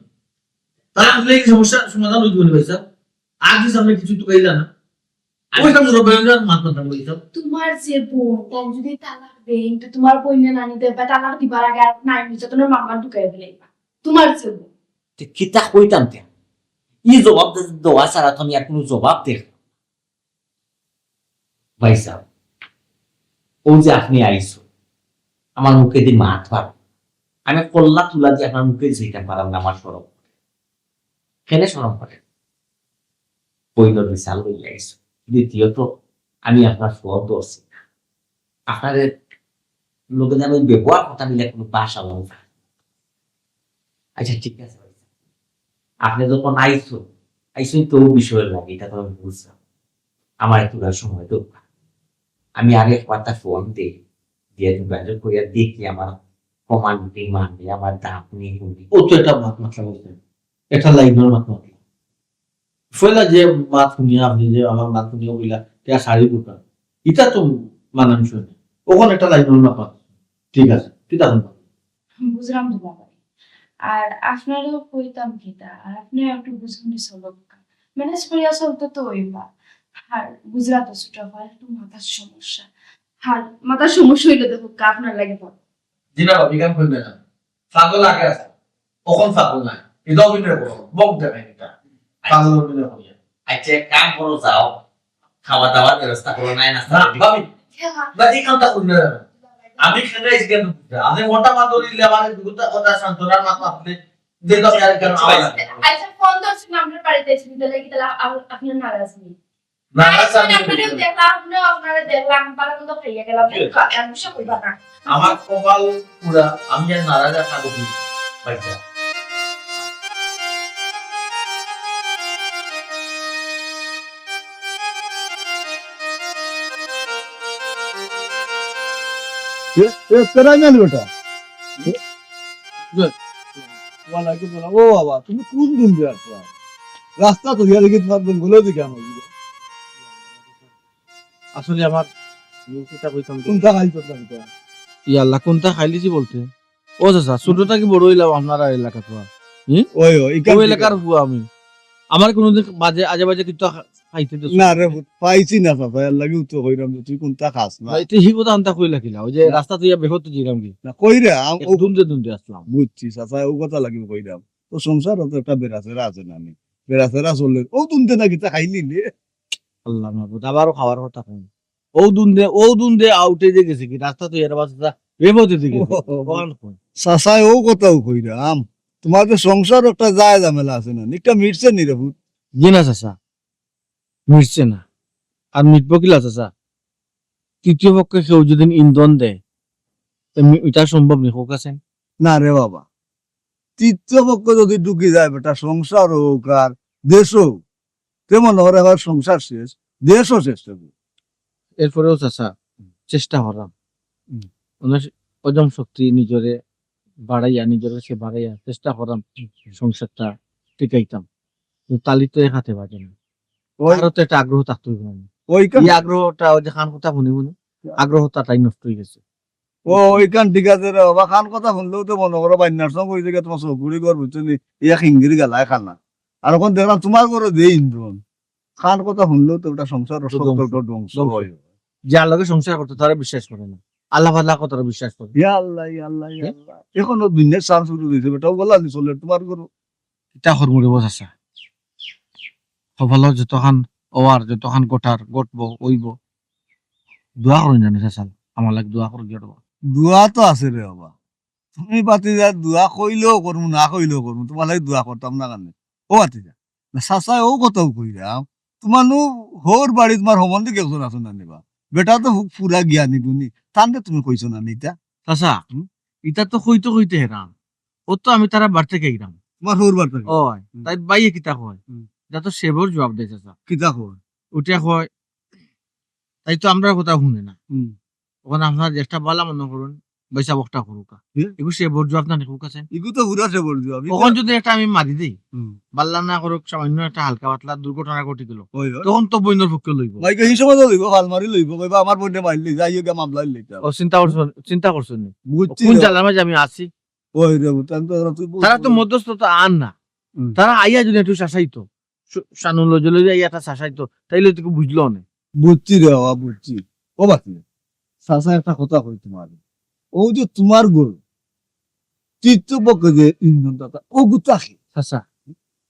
তাহলে আসলে এই সমস্যা সমাধান হইতে পারে, ভাই সাহেব। আর যদি আপনি কিছু তো কইলা না। আমি ওই সামনে রোবেন না, মাথা ব্যথা হইতো। তোমার যে বোন, তাই যদি তালাক দেয়, কিন্তু তোমার বোন না নানি দেবা, তালাক দিবার আগে আর নারী নির্যাতনের মামলা ঢুকাই দিলে তোমার যে বোন। তে কিতা কইতাম তে? ই জবাব দে-, দেওয়া ছাড়া তো আমি আর কোনো জবাব দেখ। ভাই সাহেব, ও যে আপনি আইছো, আমার মুখে দি মাত পার। আমি কল্লা তুলা দিয়ে আপনার মুখে দিতে পারাম না, আমার শরম। কেনে শরম করে? পইলর মিশাল লইয়া আইছো। দ্বিতীয়ত, আমি আপনার ফোন ধরছি না। আপনারে লগে আমি ব্যবহার করতাম, নিলে কোনো ভাষা বলতাম। আচ্ছা, ঠিক আছে। আপনি যখন আইছো, আইসুন তো বিষয়ের লাগে, এটা তো আমি বুঝলাম। আমার একটু সময় তো। আমি আগে একবার তার ফোন দিই, দিয়ে যোগাযোগ করিয়া দেখি আমার কমান্ডিং মানে আমার দাম নিয়ে। ও তো এটা মাত মাতলা বলতে। এটা লাইনের মাত মাতলা। পয়লা যে মাত শুনিয়া আপনি যে আমার মাত শুনিয়া কইলা, "কে শাড়ি বুকা?" ইটা তো মানানসই না। ওখানে একটা লাইন হল না পাঁচ। ঠিক আছে, কিতা শুনবা? বুঝলাম তো বাবা। আর আপনারও কইতাম কিতা, আর আপনি একটু বুঝুন নি চলক। ম্যানেজ করিয়া চলতে তো হইবা। আর বুঝলা তো ছোট ভাই, একটু মাথার সমস্যা। আর মাথার সমস্যা হইলে দেখো, আপনার লাগে পাবো। জি না, ভাবি, কাম করবে না। পাগল আগে আছে, অখন পাগল নাই। এটা অভিনয় করো, বক দেখাই এটা। পাগল অভিনয় করিয়া। আচ্ছা, এক কাম করো, যাও, খাওয়া দাওয়ার ব্যবস্থা করো, নাই নাস্তা না, ready। ভাবি, হ্যাঁ, হ্যাঁ। না, এই কামটা করবে না। আমি এখানে এসে কেন বুঝতে? আপনি মোটা মাত ধরে দিলে আমার দুটা কথা সান্ত্বনার মাত আপনি যে তো আর কেন আওয়াজ লাগে? আচ্ছা, ফোন ধরছি না, আপনার বাড়িতে এসে দিতে লাগি, তাহলে আ-, আপনার নারাজ নেই। নারাজ আমি আপনারে দেখলাম, আপনিও আপনারে দেখলাম, ভালো মন্দ খাইয়া গেলাম। কি হয়েছে? আর গুসা করবা না। আমার কপাল পুরা, আমি আর নারাজ আর থাকবো কি? ভাইটা। এ, এ, পেরাই না বেটা। এ, ওয়ালাইকুম সালাম। ও বাবা, তুমি কোন দিন দিয়ে আসলা? রাস্তা তো ইয়ার দেখি তোমার জঙ্গলেও দেখি আমার দিকে। আসলে আমার কিতা কইতাম তো। কোনটা খাইছো তুমি তো? ইয়া আল্লাহ, কোনটা খাইলিছি বলতে? ও চাচা, ছোট থাকি বড় হইলাম আপনারা এলাকা তো। হুম? ওই, ওই, এখান ও থেকে। এলাকার ফুয়া আমি। আমার কোনোদিন বাজে, আজে বাজে কিছু খা-, খাইতে দিছো না রে, পাইছি না চাচা, এর লাগিও তো কইরাম যে তুই কোনটা খাস না। না, এটা হি কথা আনতা কইলা কিলা? ওই যে না। রাস্তা তুই বেহত জিরাম কি? না, কইরা, আম-, ও দুন্দে দুন্দে আসলাম। বুঝছি চাচা, ও কথা লাগিও কইরাম। তো সংসার তো একটা বেড়াছেড়া আছে না নি? বেড়াছেড়া চলে। ও দুন্দে না কিতা খাইলি রে? আল্লাহ মাহবুদ, আবারও খাওয়ার কথা কই। ও দুন্দে, ও দুন্দে আউটে যে গেছে কি? রাস্তা তো এর বাসে তা বেহত যে গেছে। ও, ও, ও। ওখান কই? চাচায় ও কথাও কইরাম। তুমার যে সংসার একটা যায় ঝামেলা আছে না, একটা মিটছে নি রে পুত? জি না চাচা, মিটছে না। আর মিটবো কিলা চাচা? তৃতীয় পক্ষে কেউ যদি ইন্ধন দেয়, তে মি-, ইটা সম্ভব নি, কউক্কা চাইন? না রে বাবা, তৃতীয় পক্ষ যদি ঢুকি যায় বেটা, সংসার হউক আর দেশ হউক, তে মনো করে এবার সংসার শেষ, দেশও শেষ হইব। এরপরেও চাচা, চেষ্টা কররাম। হুম। অনেক অদম্য শক্তি নিজরে বাড়াইয়া, নিজরে সে বাড়াইয়া চেষ্টা কররাম হুম, হুম। সংসারটা টিকাইতাম। কিন্তু তালি তো এক হাতে বাজে না। ওই আরো তো একটা আগ্রহ থাকতে হইব না। ওই কারণে এই আগ্রহটা ওই যে খান কথা হুনি হুনি, আগ্রহটা তাই নষ্ট হয়ে গেছে। ও, ওইখান ঠিক আছে রে বাবা, খান কথা শুনলেও তো মনো করো বাইন্যার সঙ্গে ওই জায়গায় তোমার চকুরি ঘর বুঝছো নি, ইয়া খিঙ্গির গালায় খানা। আর এখন দেখলাম তোমার ঘরে যে ইন্দ্রন, খান কথা শুনলেও তো ওটা সংসার তো সব ধ্বংস। তো ধ্বংস ধ্বংস। হয়। যার লগে সংসার করতো তারা বিশ্বাস করে না, আল্লাহ ফাল্লাহ কথা তারা বিশ্বাস করে। ইয়া আল্লাহ, ইয়া আল্লাহ, ইয়া হ্যাঁ? আল্লাহ। এখনো দুনিয়ার চান্স শুরু হয়েছে, বেটা, বলা নি চলে তোমার ঘরে। ইটা হরমুরে বস আছে। সফল যতখান ওয়ার, যতখান গোটার, ঘটবো, অইবো। দোয়া করইন জানো চাচা, আমার লাগি দোয়া করো গিয়া বাবা। দোয়া তো আছে রে বাবা। তুমি ভাতিজা দোয়া কইলেও করমু, না কইলেও করমু, তোমার লাগি দোয়া করতাম না কেনে? ও ভাতিজা, না চাচায় ও কথাও কইরাম, তোমার নু হউর বাড়ি তোমার সম্বন্ধে কেউ একজন আছে না নিবা? বেটা তো হু-, পুরা জ্ঞানী গুণী, তানরে তুমি কইছো না নিতা? চাচা, হুম? ইটা তো কইতে কইতে হেরান। ও তো আমি তারা বাড়িতে গেছিলাম। তোমার হউর বাড়িতে গেছিলাম। ওই, হুম। তাই বাইয়ে কিতা কয়? হুম। ইটা তো সেবর জবাব দেয় চাচা। কিতা কয়? উঠে কয়, তাই তো আমরার কথা শুনে না। হুম। ওখানে আপনার যেটা ভালা মনে করুন, পয়সা বকটা করুক। হুম। এগু সেবর জবাব না নিকুক আছে। এগু তো পুরা সেবর জবাব। অখন যদি একটা আমি মারি দেই, হুম। বাল্লা না করুক, সামান্য একটা হালকা পাতলা দুর্ঘটনা ঘটি গেল। ওই, ওই। তখন তো বইনর পক্ষে লইব। ভাই, এই সময় তো লইব, ফাল মারি লইব, কইবা, "আমার বইনে মারলি, যাই হোক, মামলা লইতে হবে।" ও চিন্তা করছো, চিন্তা করছো নি? বুঝছি কোন রে। জ্বালার মাঝে আমি আছি? ওই রে, বুঝতাম তো, ওরা তুই বলছিস তারা তো না। মধ্যস্থতা আর না। হুম। তারা আইয়া যদি একটু শাসাইতো, শা-, শানুল জলদি আইয়া একটা শাসাইতো, তাইলে তো কেউ বুঝলো না। বুঝছি রে বাবা, বুঝছি। ও বাতি, চাচা একটা কথা কই তোমার। ও যে তোমার গরু, তৃতীয় পক্ষে যে ইন্ধনদাতা, ও গুতা খে। চাচা,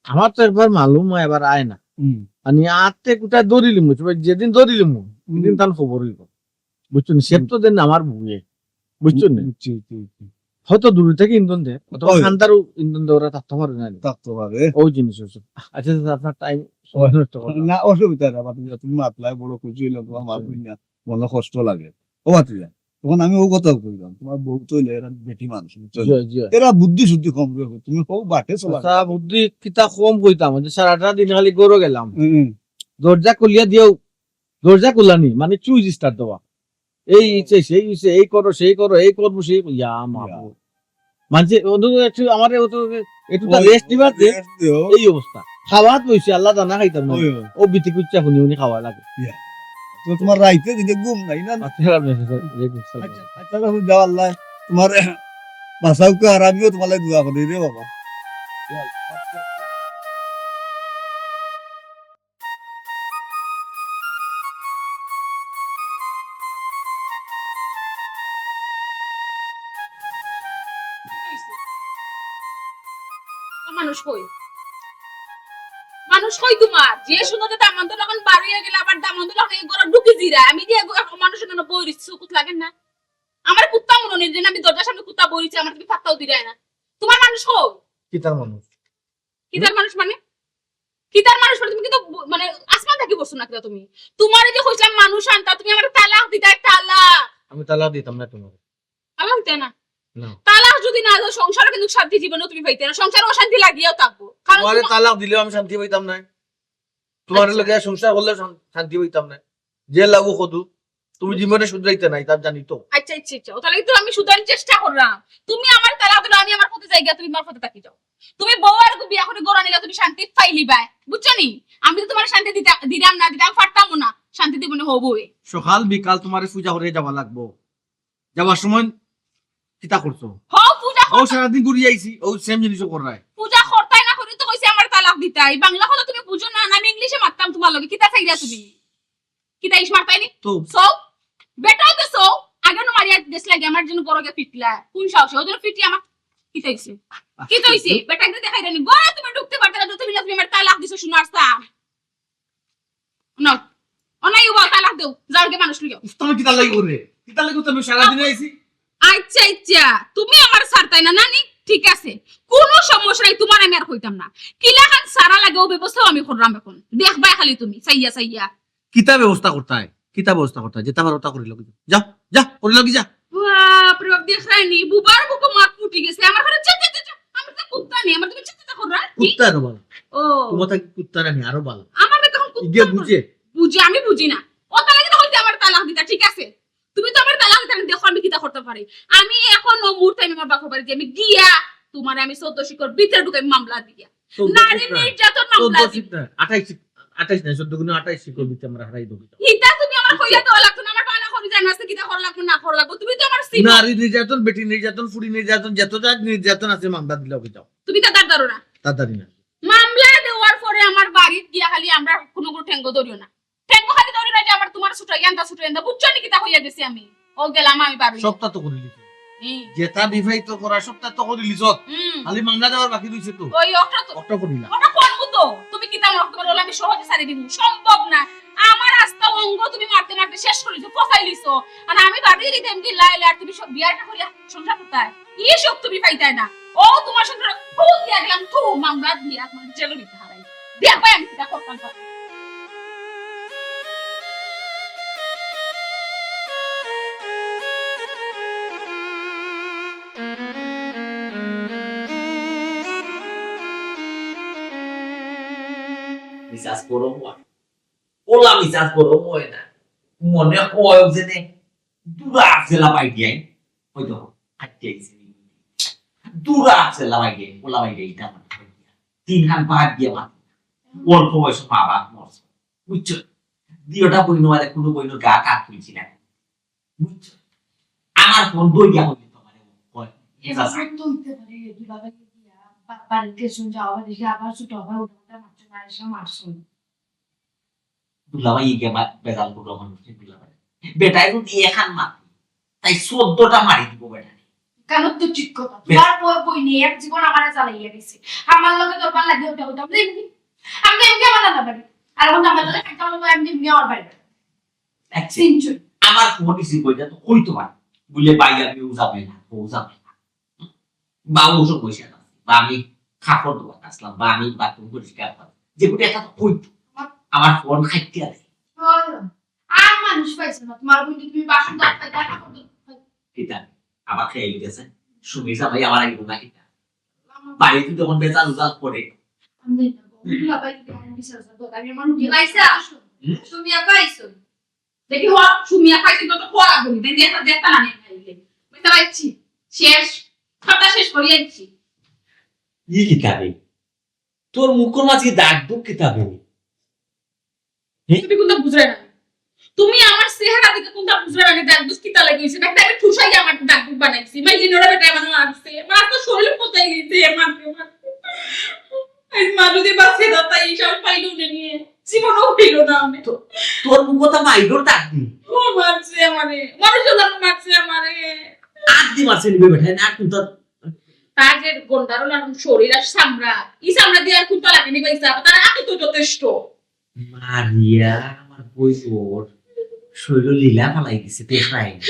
আমার তো একবার মালুম হয়, এবার আয় না। হুম। আমি আতে কুটা দৌড়িলিমু, তবে যেদিন দৌড়িলিমু, হুম। সেদিন তার খবর হইব। বুঝছো নি? সে হুম। তো দেন আমার বুয়ে। বুঝছো নি? বুঝছি, বুঝছি, বুঝছি। হয়তো দূরে থেকে ইন্ধন দেয়, অথবা ওই। খান্দারও ইন্ধন দেয়, ওরা থাকতে পারে না। থাকতে পারে। ওই জিনিস হচ্ছে। আচ্ছা, আচ্ছা, আপনার টাইম সময় নষ্ট করলাম। না, অসুবিধা না, বাতিজা, তুমি মাতলায় বড় খুশি হইলাম, তোমার মাত হুম। শুনিয়া মনে কষ্ট লাগে। ও বাতিজা, তখন আমি ও কথা কইলাম, তোমার বউ তো হইলে এরা বেটি মানুষ, বুঝছো? জি, জি। এরা বুদ্ধি শুদ্ধি কম করে, তুমি হোক বাটে চলা। আচ্ছা, বুদ্ধি কিতা কম কইতাম, যে সারাটা দিন খালি গরো গেলাম। হুম, হুম। দরজা খুলিয়া দিও, দরজা খুলানি, মানে সুইচ স্টার্ট দেওয়া। এই ইচ্ছে, সেই ইচ্ছে, এই করো, সেই করো, এই করবো, সেই করবো। ইয়া মাবুদ। ইয়া। মানছে, ও তো একটু, আমার ও তো একটু ওই, রেস্ট দিবার দে, রেস্ট দিও। এই অবস্থা। খাওয়াত বইছে, আল্লাহ জানা খাইতাম না। ওই, ওই। ও বিতি কুচ্চা হুনি হুনি খাওয়া লাগে। ইয়া। তো তোমার রাইতে দিকে ঘুম নাই না? আচ্ছা, আপনি, আচ্ছা, আচ্ছা, রাখুন, যাও আল্লাহ। তোমার বাসাউকা আর আমিও তোমার লাগি দোয়া করি রে বাবা। মানুষ কই? মানুষ কই তোমার? যে শুনো যে দামান্দ যখন বাড়িয়ে গেলে আবার দামান্দ যখন এই ঘরে ঢুকে দিরা, আমি যে মানুষ এখানে বই রইছি, চকুত লাগে না? আমার কুত্তা মনে নেই যে আমি দরজার সামনে কুত্তা বই রইছি, আমার তুমি পাত্তাও দিরায় না। তোমার মানুষ কই? কিতার মানুষ? কিতার মানুষ মানে? কিতার মানুষ মানে? তুমি কিন্তু ব-, মানে আসমান থাকি বসছো না কিতা তুমি? তোমারে যে কইছিলাম মানুষ আনতা, তুমি আমারে তালাক দিতায়, তালাক। আমি তালাক দিতাম না তোমারে। তালাক দিতায় না? না। তালাক যদি না দাও, সংসারে কিন্তু শান্তি জীবনেও তুমি পাইতায় না। সংসারে অশান্তি লাগিয়াও থাকবো। কারণ তোমারে তোমা- তালাক দিলেও আমি শান্তি পাইতাম না। তোমার আচ্ছা। লগে সংসার করলে শান-, শান্তি পাইতাম না। যে লাভও কদু, তুমি জীবনে শুধরাইতে নাই, তার জানি তো। আচ্ছা, আচ্ছা, আচ্ছা। ও, তাহলে তো আমি শুধরানির চেষ্টা করলাম। তুমি আমারে তালাক দিলাও, আমি আমার পথে যাইগা, তুমি আমার পথে থাকি যাও। তুমি বউ আর বিয়া করে ঘরো আনিলা, তুমি শান্তি পাইলিবায়। বুঝছো নি? আমি তো তোমারে শান্তি দিতা-, দিলাম না, দিতাম পারতামও না। শান্তি দিব না, হবো এ। সকাল বিকাল তোমারে পূজা করে যাওয়া লাগবো। যাওয়ার সময় কিতা করছো? হো, পূজা ও করতাম। সারাদিন ঘুরি আইছি, ও সেম জিনিসও কররায়। পূজা করতায় না করি তো কইছে আমারে তালাক দিতায়। বাংলা কথা তুমি বুঝো না, না আমি ইংলিশে মাততাম তোমার লগে। কিতা চাইরা তুমি? কিতা ইশ মারতায় নি? তো। So, বেটাও তো so, আগে নু মারিয়া দেশ লাগে আমার জন্য ঘরো গিয়া পিটলা। কোন সাহসে? ওই জন্য পিটি আমার কিতা হইছে? কিতা হইছে? বেটা একটু দেখাই দেনি। ঘরো তুমি ঢুকতে পারতায় না, যত মিলে তুমি আমারে তালাক দিছো, শোনার চা। নাও। ও নাই, ও বল, তালাক দেও। যাও গিয়া মানুষ লইয়া। তুমি কিতা লাগি করে? কিতা লাগি তুমি সারাদিন আইছি? আচ্ছা, আচ্ছা। তুমি আমারে ছাড়তায় না, নানি? ঠিক আছে, কোনো সমস্যা নাই, তুমার আমি আর কইতাম না। কিলাখান সারা লাগে, অউ ব্যবস্থাও আমি কররাম অখন। দেখবায় খালি তুমি চাইয়া চাইয়া। কিতা ব্যবস্থা করতায়? কিতা ব্যবস্থা করতায়? যেতা পারো অতা করি লও গি যাও। যা, যা, করি লও গি যা। বাপ রে বাপ, দেখরায়নি, বুবার বুকো মাত ফুটি গেছে। আমার ঘরে চা, চা, চা, চা। আমার তো কুত্তা নাই, আমার তুমি চা, চা, চা কররা। কি? কুত্তা আরো বালা। ও। তুমার থাকি কুত্তা নানি আরো বালা। আমার তো অখন কুত্তা ইগে বুঝে। বুঝে, আমি বুঝি না। অতা লাগি তো কইছি আমার তালাক দিতা, ঠিক আছে? তুমি তো আমার তালাক দিতা, দেখো আমি কিতা করতাম পারি। আমি অখন অউ মুহূর্তে আমি আমার বাপর বাড়ি যাই, আমি গিয়া তুমারে আমি চৌদ্দ শিকর ভিতরে ঢুকাই মামলা দিয়া। চৌদ্দ নারী শিকর না। নির্যাতন মামলা চৌদ্দ দিমু। শিকর না, আঠাইশ শিক-, আঠাইশ না, চৌদ্দ গুণে আঠাইশ শিকর ভিতরে আমরা হারাই দেবো। ইতা তুমি আমার কইয়া দেওয়া লাগতো না, আমার বালা করি জানা আছে কিতা করা লাগবো না করা লাগবো। তুমি তো আমার চিনো। নারী নির্যাতন, বেটি নির্যাতন, ফুড়ি নির্যাতন, যত জাত নির্যাতন আছে মামলা দিলে অইযাও। তুমি তা তার ধরো না। তাড়াতাড়ি না। মামলা দেওয়ার পরে আমার বাড়িত গিয়া খালি আমরা কোনো কোনো ঠেঙ্গো ধরিও না। ঠেঙ্গো খালি ধরি না যে আমার তুমার ছুটাই আনতা, ছুটাই আনতা। বুঝছো নি কিতা কইয়া গেছি আমি? ও গেলাম আমি বাড়ি। সবটা তো করি লিছো। হুম। যেটা বিবাহিত করা সবটা তো করি লিছো। হুম। খালি মামলা দেওয়ার বাকি রইছে তো। ওই অটা তো। অটা করি না। অটা করবো তো। তুমি কিতা মনে করো আমি সহজে ছাড়ি দিমু? সম্ভব না। আমার আস্তা অঙ্গ তুমি মারতে মারতে শেষ করি দিছো, ফসাই লিছো। আর আমি বাড়ি দিতাম কি লাইলে আর তুমি সব বিয়াটা করিয়া সংসার করতায়। ই সুখ তুমি পাইতায় না। ও তুমার সংসার খুব দিয়া গেলাম, থু, মামলা দিয়া তোমার জেলও নিতে হারাই। দেখবায় আমি কিতা করতাম পারি। মিজাজ গরম অয়। ওলা মিজাজ গরম অয় না। মনে অয় যেন দুরা আছে লাবাই দিয়া। ওই দেখো, হাঁটতে আইছে। দুরা আছে লাবাই দিয়া, ওলা বাইরে এটা মনে অয়। তিন হাত বাদ দিয়া মাত। অল্প বয়সে মা বাপ মরছে। বুঝছো? দুইটা বইন, মানে কোনো বইনর গাত আত তুলছি না। বুঝছো? আমার ফোন দইয়া হইলে তোমারে কয়, এবার চাচা। তো হইতে পারে, দুলাভাই গিয়া বা-, বাড়িতে শুন যাওয়া, দেখি আবার ছোট হবে, ওটা মারছে না, এসে মারছে। দুলাভাই গিয়া বা-, বেজাল করলো মানুষ, দুলাভাই। বেটায় যদি এখান মারে, তাই চোদ্দটা মারি দিব বেটারে। কেন তো ঠিক কথা। বে- তোমার বউ, বউ নিয়ে এক জীবন আমারে জ্বালাইয়া দিছে। আমার লগে দরবার লাগে ওটা, ওটা, আমি এমনি, আমি এমনি আমার নানা বাড়ি। আর এখন আমার লগে একটা হলো, আমি এমনি আমার বাড়ি। আচ্ছা। চিনছো? আমার ফোন রিসিভ করে তো কই তোমার? বলে, "ভাই, আমি ও যাবে না, ও যাবে না।" বা ও সব বসে আছে, বা আমি কাপড় ধোয়া আসলাম, বা আমি বাথরুম পরিষ্কার করি। যে কোনো একটা তো কই তো। আমার ফোন খাইতে আছে। আর মানুষ পাইছো না, তোমার বন্ধু তুমি বাসন ধোয়া পাইতা, কাপড় ধোয়া পাইতা। কিতা? আবার খেয়ে গেছে। সুমি জামাই আমার আগে না কিতা? বাড়িতে যখন বেজাল উজাল করে। আমি জানি না গো। দুলাভাই কি আমার বিচার আছে, আমি আমার নিজের পয়সা? হুম? তুমি একা আইছো? দেখি হ, সুমিয়া পাইছি তো, তো খোয়া লাগবো নি। দেখি একটা দেখতা না নিয়ে খাইলে। বুঝতে পারছি। শেষ। কথা শেষ করি যাচ্ছি। ই কিতাবে? তোর মুখর মাঝে দাগ দুগ কিতাবে? হে? তুমি কোনটা বুঝলে না? তুমি আমার চেহারা দেখে কোনটা বুঝলে না? দাগ দুগ কিতা লাগি হইছে? নাকি আমি ঠুসাই আমার দাগ দুগ বানাইছি? মাই লিনোরা বেটা মানে মারছে। আমার তো শরীর কোথায় গেছে? মারতে মারতে। এই মা যদি বাঁচে না, তাই এই সব পাইলো না নিয়ে। জীবনও হইল না আমি। তো, তোর মুখ কথা মাইরোর দাগ দি। ও মারছে আমারে। মানুষ যখন মারছে আমারে। আত দি মারছে নিবে বেটা, না কোনটা? তার যে গন্ডারও না শরীর আর চামড়া। এই চামড়া দিয়ে আর কোনটা লাগেনি ভাই সাহেব? তার আগে তো যথেষ্ট। মারিয়া আমার বই ওর শরীর লীলা ফালাই দিছে, দেখাই।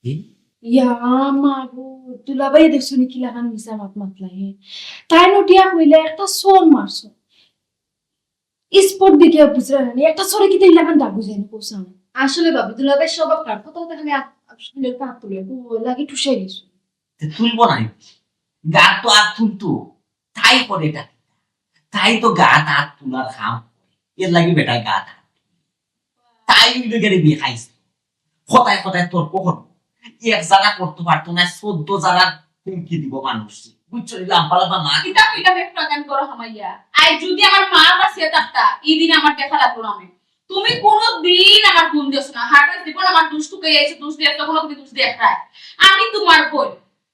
কি? ইয়া মা গো, দুলাভাই দেখছো নি কিলাখান মিছা মাত মাতলা হে? তাই নটিয়া কইলে একটা চড় মারছো। স্পট দেখে বুঝরা না, একটা চড়ে কিতা ইলাখান দাগ বুঝে নি কোসা। আসলে ভাবি, দুলাভাই স্বভাব খারাপ, কোথাও তাহলে আপ-, আপ-, শরীরের পাপ তুলে, ও লাগে ঠুসাই গেছো। তে তুলবো না, গাত তো আর তুলতো, তাই করে এটা। তাই তো গাত আর তুলার কাম, এর লাগি বেটায় গাত আর। তাই হইল গেলে বিয়ে খাইছে। কথায় কথায় তর্ক করবো। এক জায়গা করতে পারতো না, চোদ্দ জায়গার হুমকি দিব মানুষ। বুঝছো? এই লাম্বা লাম্বা মাত। কিতা কইলাম একটু আগে আমি গরম হামাইয়া। আই যদি আমার মা বাঁচিয়া থাকতা, এই দিন আমার দেখা লাগলো না আমি। তুমি কোনো দিন আমার গুণ দিস না। হার্ট জীবন আমার দুষ টুকে আইছে, দুষ দিয়ে একটা কোনো দিন দুষ দিয়ে খায়। আমি তোমার বোন।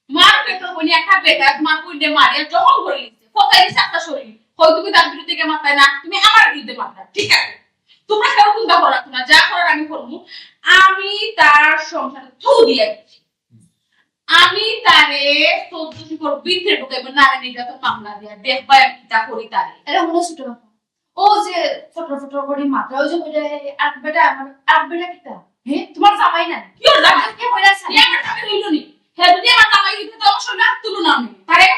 মার পেটর বনি একটা বেটা তোমার বইনে মারিয়া জখম করে নিছে। কোথায় নিছে একটা শরীর? কই তুমি তার বিরুদ্ধে কে মারতায় না? তুমি আমার বিরুদ্ধে মারতায়। ঠিক আছে। তোমরা কেউ চিন্তা করো না, যা করার আমি করবো। আমি তার সংসারে থু দিয়া দিচ্ছি। আমি তারে চৌদ্দ শিকর ভিতরে ঢুকাইবো, নারী নির্যাতন মামলা দিয়া। দেখবা আমি কিতা করি তারে। এটা মনে ছোট ব্যাপার। ও যে ফটো ফটো করে মাত্র, ওই যে বলে, "আর বেটা, আমার, আর বেটা কিতা? হে, তোমার জামাই না?" কি ওর জামাই? কে বলে আছে? হে আমার জামাই হইল নি। হে যদি আমার জামাই হইতো, তো আমার শরীরে হাত তুলো না আমি। তারে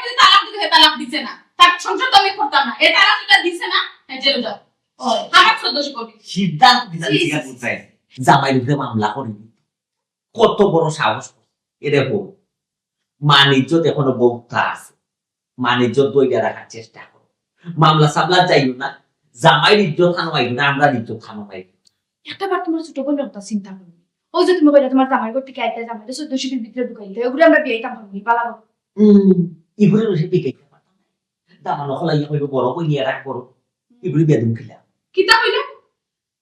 সিদ্ধান্ত কিতা জি, দিছে জি, জি। বুঝাই। জামাইর উপরে মামলা করি। কত বড় সাহস। এ দেখো, মান ইজ্জত এখনো বহুত আছে। মান ইজ্জত ধইরা রাখার চেষ্টা করো। মামলা সামলা যাইও না। জামাইর ইজ্জত খানো আইব না, আমরার ইজ্জত খানো আইব। একটা বার তুমার ছোট বোনর কথা চিন্তা করো। অউ যে তুমি কইলা তুমার জামাইর ঘর থাকি আইতা, জামাইরে চৌদ্দ শিকেল ভিতরে ঢুকাইতা, এগুরে আমরা বিয়াইতাম পারমু নি, বালা কথা। হুম, এগুরে রসে বিকাইতে পারতাম না। দামান অকল আইয়া কইব, "বড় কই নিয়া রাখ বড়।" এগুরে বেদম খিলা। কিতা কইলা?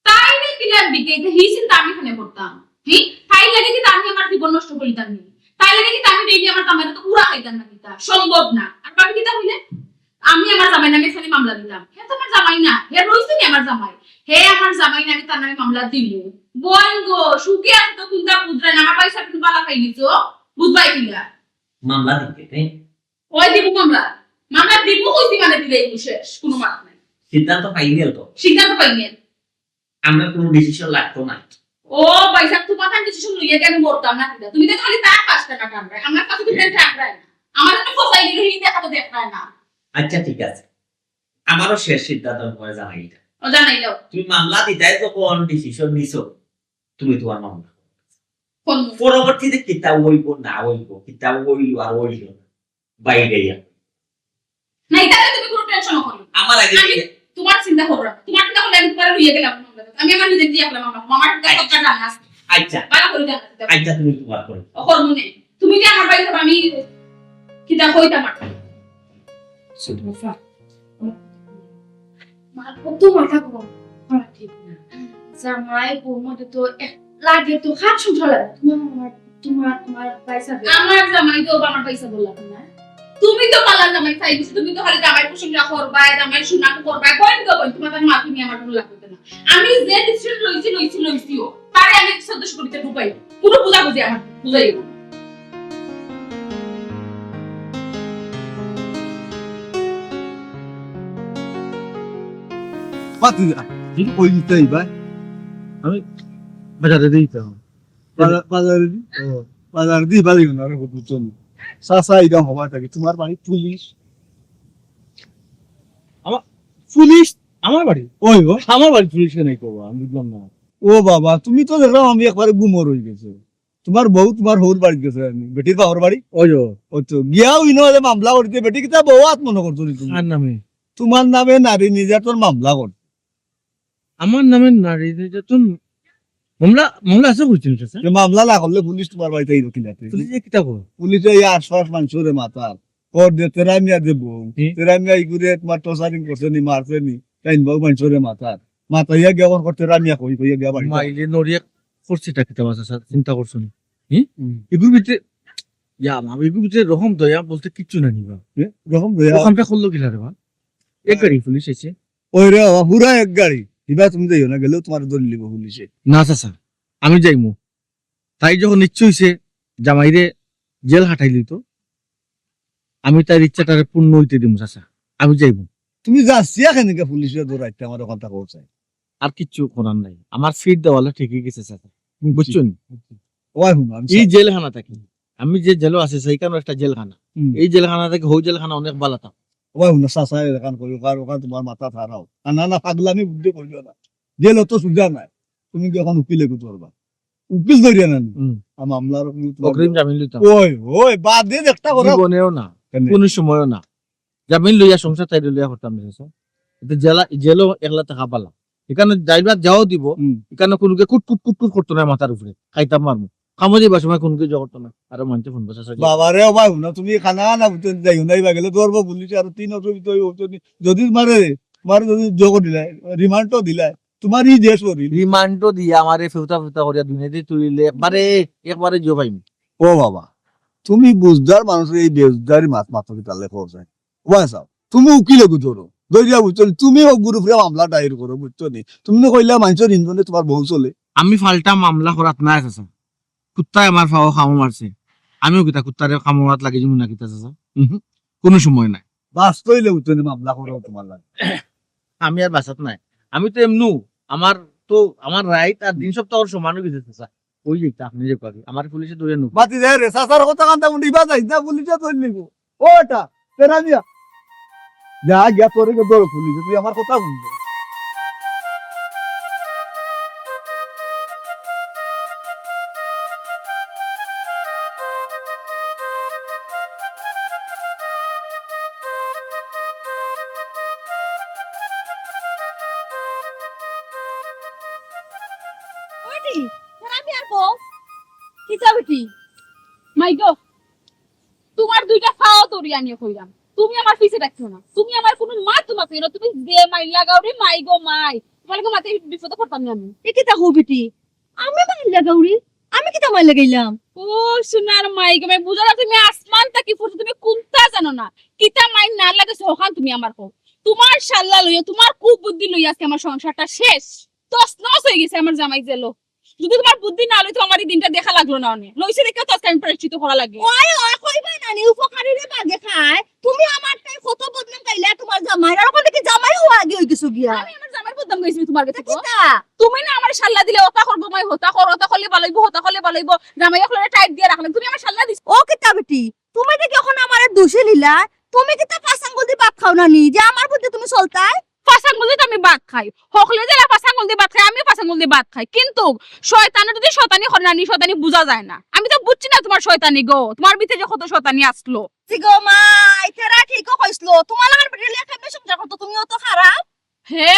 তাইরে কিলা বিকাইতা, হি চিন্তা আমি কেনে করতাম? হি? তাইর লাগি কিতা আমি আমার জীবন নষ্ট করিতাম নি? তাইর লাগি কিতা আমি ডেইলি আমার জামাইরে তো উড়া খাইতাম না কিতা? সম্ভব না। আর ভাবি কিতা কইলে? আমি আমার জামাইর নামে খালি মামলা দিতাম। হে তো আমার জামাই না, হে রইছে নি আমার জামাই। হে আমার জামাই না, আমি তার নামে মামলা দিমু। বইন গো, সুখে আছে তো কুন্তা বুঝরায় না, আমার ভাইসাব কিন্তু বালা পাইলিছো, বুঝবায় কিলা? মামলা দিতে, তাই? ওই দিমু মামলা। মামলা দিমু কইছি মানে দিলেই তো শেষ, কুনু মাত নাই। সিদ্ধান্ত ফাইনাল তো? সিদ্ধান্ত ফাইনাল। আমরার কুনু ডিসিশন লাগতো না। ও ভাইসাব, তুমার কান ডিসিশন লইয়া কেনে মরতাম না কিতা? তুমি তো খালি তার পাশ টাকা টানরায়, আমার কাছে তো টানরায় না। আমার তো ফসাই দিলে হি দেখা তো দেখরায় না। আচ্ছা, ঠিক আছে, আমারও শেষ সিদ্ধান্ত তোমারে জানাই এটা। ও, জানাই দাও। তুমি মামলা দিতায় যখন ডিসিশন নিছো, তুমি তুমার মামলা। কোন? পরবর্তীতে কিতা অইব না অইব, কিতা অইল আর অইল না, বাইরে ইয়া। না, ইটাতে তুমি কুনু টেনশন করো না। আমার আগে আমি দিয়ে তুমার চিন্তা করো না। তুমার চিন্তা করলে আমি তুমারে লইয়া গেলাম মামলা। আমি আমার নিজে দিয়া গেলাম মামলা। আমার কাছে সবটা জানা আছে। আচ্ছা। বালা করি জানা আছে। আচ্ছা, তুমি তুমার করো। ও, করমু নে। তুমি যে আমার বাড়িতে আমি কিতা কইতাম আর। ছোট বাবা। মা, কত মাথা গরম। আমার ঠিক না। জামাই বউর মধ্যে তো এক লাগে তো খাট সংসার লাগে। তুমার, আমার, তুমার, তুমার ভাইসাব। আমার জামাই তো আমার ভাইসাব বললাম না। তুমি তো বালা জামাই চাই দিছো, তুমি তো খালি জামাই প্রশংসা করবায়, জামাই সুনাম করবায়, বইন গো বইন, তুমার তার মা তুমি আমার কোনো লাগবে না। আমি যে ডিসিশন লইছি, লইছি, লইছিও, তারে আমি সদস্য করিতে ঢুকাই, কোনো বুঝাবুঝি আমার বুঝাই। বাদ দিয়া, কিন্তু কই দিতে এই ভাই? আমি বাজারে দিই তো। বাজার, বাজারে দি? ও, বাজারে দি বাড়ি না, আরে বুঝছো না। চাচা, এটা হবা থাকি, তুমার বাড়ি পুলিশ। আমার পুলিশ? আমার বাড়ি? ওই, ওই। আমার বাড়ি পুলিশ কেনে করবো? আমি বুঝলাম না। ও বাবা, তুমি তো দেখলাম আমি একবারে গুমর অই গেছো। তুমার বউ তুমার হউর বাড়িত গেছে, আমি বেটির বাপর বাড়ি। ওই, ওই। ওই তো, গিয়াও ইনো যে মামলা করিতে, বেটি কিতা বউ আত মনে করছো নি তুমি? কার নামে? তুমার নামে নারী নির্যাতন মামলা কর। আমার নামে নারী নির্যাতন মামলা, মামলা আছে কইছেন, চাচা? যে মামলা না করলে পুলিশ তুমার বাড়িত আইব কিলাতে? পুলিশে কিতা কয়? পুলিশে এই আশপাশ মানষরে মাতার। কর দে, তেরা মিয়া যে বউ। হুম। তেরা মিয়া ইগুরে তুমার টর্চারিং করছে নি, মারছে নি, তাইন বউ মানষরে মাতার। মাতাইয়া গিয়া কর, কর তেরা মিয়া কই, কইয়া গিয়া বাড়িত। মাইলে নড়িয়া করছে তা কিতা, চাচা, চিন্তা করছো নি? হুম? হুম। ইগুর ভিতরে, ইয়া, মা, ইগুর ভিতরে রহম দয়া বলতে কিচ্ছু নাই নি বা। এ? রহম দয়া? ওখানটা করলো কিলা রে বা? এক গাড়ি পুলিশ আইছে। ওই রে বাবা, পুরা এক গাড়ি। ইবা তুমি যাইও না, গেলেও তুমারে ধরি লিবো পুলিশে। না চাচা, আমি যাইমু। তাই যখন ইচ্ছে হইছে জামাইরে জেল হাটাই লইতো, আমি তার ইচ্ছাটারে পূর্ণ হইতে দিমু চাচা। আমি যাইমু। তুমি যাচ্ছিয়া কেনে গা পুলিশে ধরাইতে আমার ওখানটা কও চাই? আর কিচ্ছু করার নাই, আমার ফিট দেওয়ালে ঠিকই গেছে চাচা। বুঝছি, বুঝছেন? বুঝছি। ওই হুনো, আমি এই সা- জেলখানা থাকি, আমি যে জেলো আছি, সেইখানেও একটা জেলখানা। হুম। এই জেলখানা থাকি হউ জেলখানা অনেক বালা থাক। ওই হুনো, চাচা এখান করি, ওখান, ওখান তুমার মাথা খারাপ। আর না, না, পাগলামি বুদ্ধি করিও না। জেল অত সুজা নাই। তুমি কি এখন উকিলে কি করবা? উকিল ধরিয়া না নি? হুম। আর মামলার উকিল তোমার অগ্রিম জামিন লইতাম। ওই, ওই, বাদ দে, একটা কথা। জীবনেও না, কেনে? কোনো সময়ও না। জামিন লইয়া সংসার তাই লইয়া করতাম না, চাচা। এতে জেলা, জেলো একলা থাকা বালা। এখানে ড্রাইভার যাও দিব, হুম। এখানে কোনোকে কুট কুট কুট কুট করতো না মাথার উপরে, খাইতাম মারমু। কামো যাইবার সময় কোনোকে জো করতো না। আরো মানতে ফোন বসে বাবা রে, ও ভাই, না তুমি খানা না বুঝতে যাইও না, ইবা গেলে ধরবো পুলিশে, আরো তিন অসুবিধা হইব। যদি মারে, মারে যদি জো করে দিলায়, রিমান্ডও দিলায়, তুমার ই দেশ করি। রিমান্ডও দিয়া আমারে ফেউতা ফেউতা করিয়া দুনিয়া দিয়ে তুলিলে একবারে, একবারে জো পাইমু। ও বাবা, তুমি বুঝদার মানুষরে এই বেজদারি মাত মাতো কিতার লাগি কও চাই। ওবা চাও, তুমি উকিলে গু ধরো, ধরিয়া বুঝছো নি? তুমি অগুর উপরে মামলা দায়ের করো, বুঝছো নি? তুমি না কইলা মানষর ইন্ধনে তুমার বউ চলে। আমি ফাল্টা মামলা করাত নাই চাচা। কুত্তায় আমার ফাও কামড় মারছে, আমিও কিতা কুত্তারে কামড় মারাত লাগি যিমু না কিতা চাচা? উহু, কোনো সময় নাই। বাঁচতে অইলে বুঝছো নি মামলা করাও তুমার লাগি। আমি আর বাঁচাত নাই, আমি তো এমনু, আমার তো, আমার রাইত আর দিন সপ্তাহর সমান অই গেছে চাচা। ওই যে আপনি যে করেন, আমার পুলিশে ধরে নুক। বাতি যায় রে, চাচার কথা কান্দা উনি বাজাই না, পুলিশে ধরে নিব। ও এটা, তেরা দিয়া। যা, গিয়া তোরে গিয়া ধরো পুলিশে, তুই আমার কথা শুনবে। কি? আর আমি আর বউ? কিতা বেটি? মাই গো, তুমার দুইটা পাও ধরি আনিয়া কইরাম, তুমি আমার পিছে ডাকিও না, তুমি আমার কুনু মাত মাতিও না, তুমি যে মাইর লাগাও রে মাই গো মাই, তুমার লগে মাতে বিপদে পড়তাম না আমি। এ কিতা কও বেটি? আমি মাইর লাগাও রে? আমি কিতা মাইর লাগাইলাম? ও সোনার মাই গো মাই, বুঝো না তুমি আসমান থাকি পড়ছো, তুমি কুনতা জানো না। কিতা মাইর না লাগে সখান তুমি আমার কও। তুমার শাল্লা লইয়া, তুমার কুবুদ্ধি লইয়া আজকে আমার সংসারটা শেষ। তছনছ অই গেছে আমার জামাই জেলো। যদি তুমার বুদ্ধি না লইতো আমার ই দিনটা দেখা লাগলো না অনে। লইছে দেখিয়া তো আজকে আমি প্রায়শ্চিত্ত করা লাগে। ওই, ওই, কইবা না নি, উপকারীরে বাগে খায়। তুমি আমার তাই কত বদনাম গাইলা তুমার জামাই। আর ওখান থাকি জামাইও আগে অই গেছো গিয়া। আমি আমার জামাইর বদনাম গাইছি তুমার গেছে গো? কিতা? তুমি না আমার শাল্লা দিলে, ওটা করবো মাই, হতা কর, হতা করলে ভালো অইবো, হতা করলে ভালো অইবো। জামাই অকলরে টাইট দিয়া রাখলে, তুমি আমার শাল্লা দিছো। ও কিতা বেটি, তুমি দেখি অখন আমারে দুষি নিলা। তুমি কিতা পাঁচ আঙ্গুল দি ভাত খাও না নি, যে আমার বুদ্ধি তুমি চলতায়? পাঁচ আঙ্গুল দি তো আমি ভাত খাই, হকলে যেলা পাঁচ আঙ্গুল দি ভাত খাই, আমিও পাঁচ আঙ্গুল দি ভাত খাই, কিন্তু শয়তানে যদি শয়তানি করে না নি, শয়তানি বুঝা যায় না। আমি তো বুঝছি না তুমার শয়তানি গো, তুমার ভিতরে যে কত শয়তানি আসলো। জি গো মাই, তেরা ঠিকও কইছলো, তুমার লাখান বেটি লইয়া কেমনে সংসার করতো, তুমিও তো খারাপ। হে,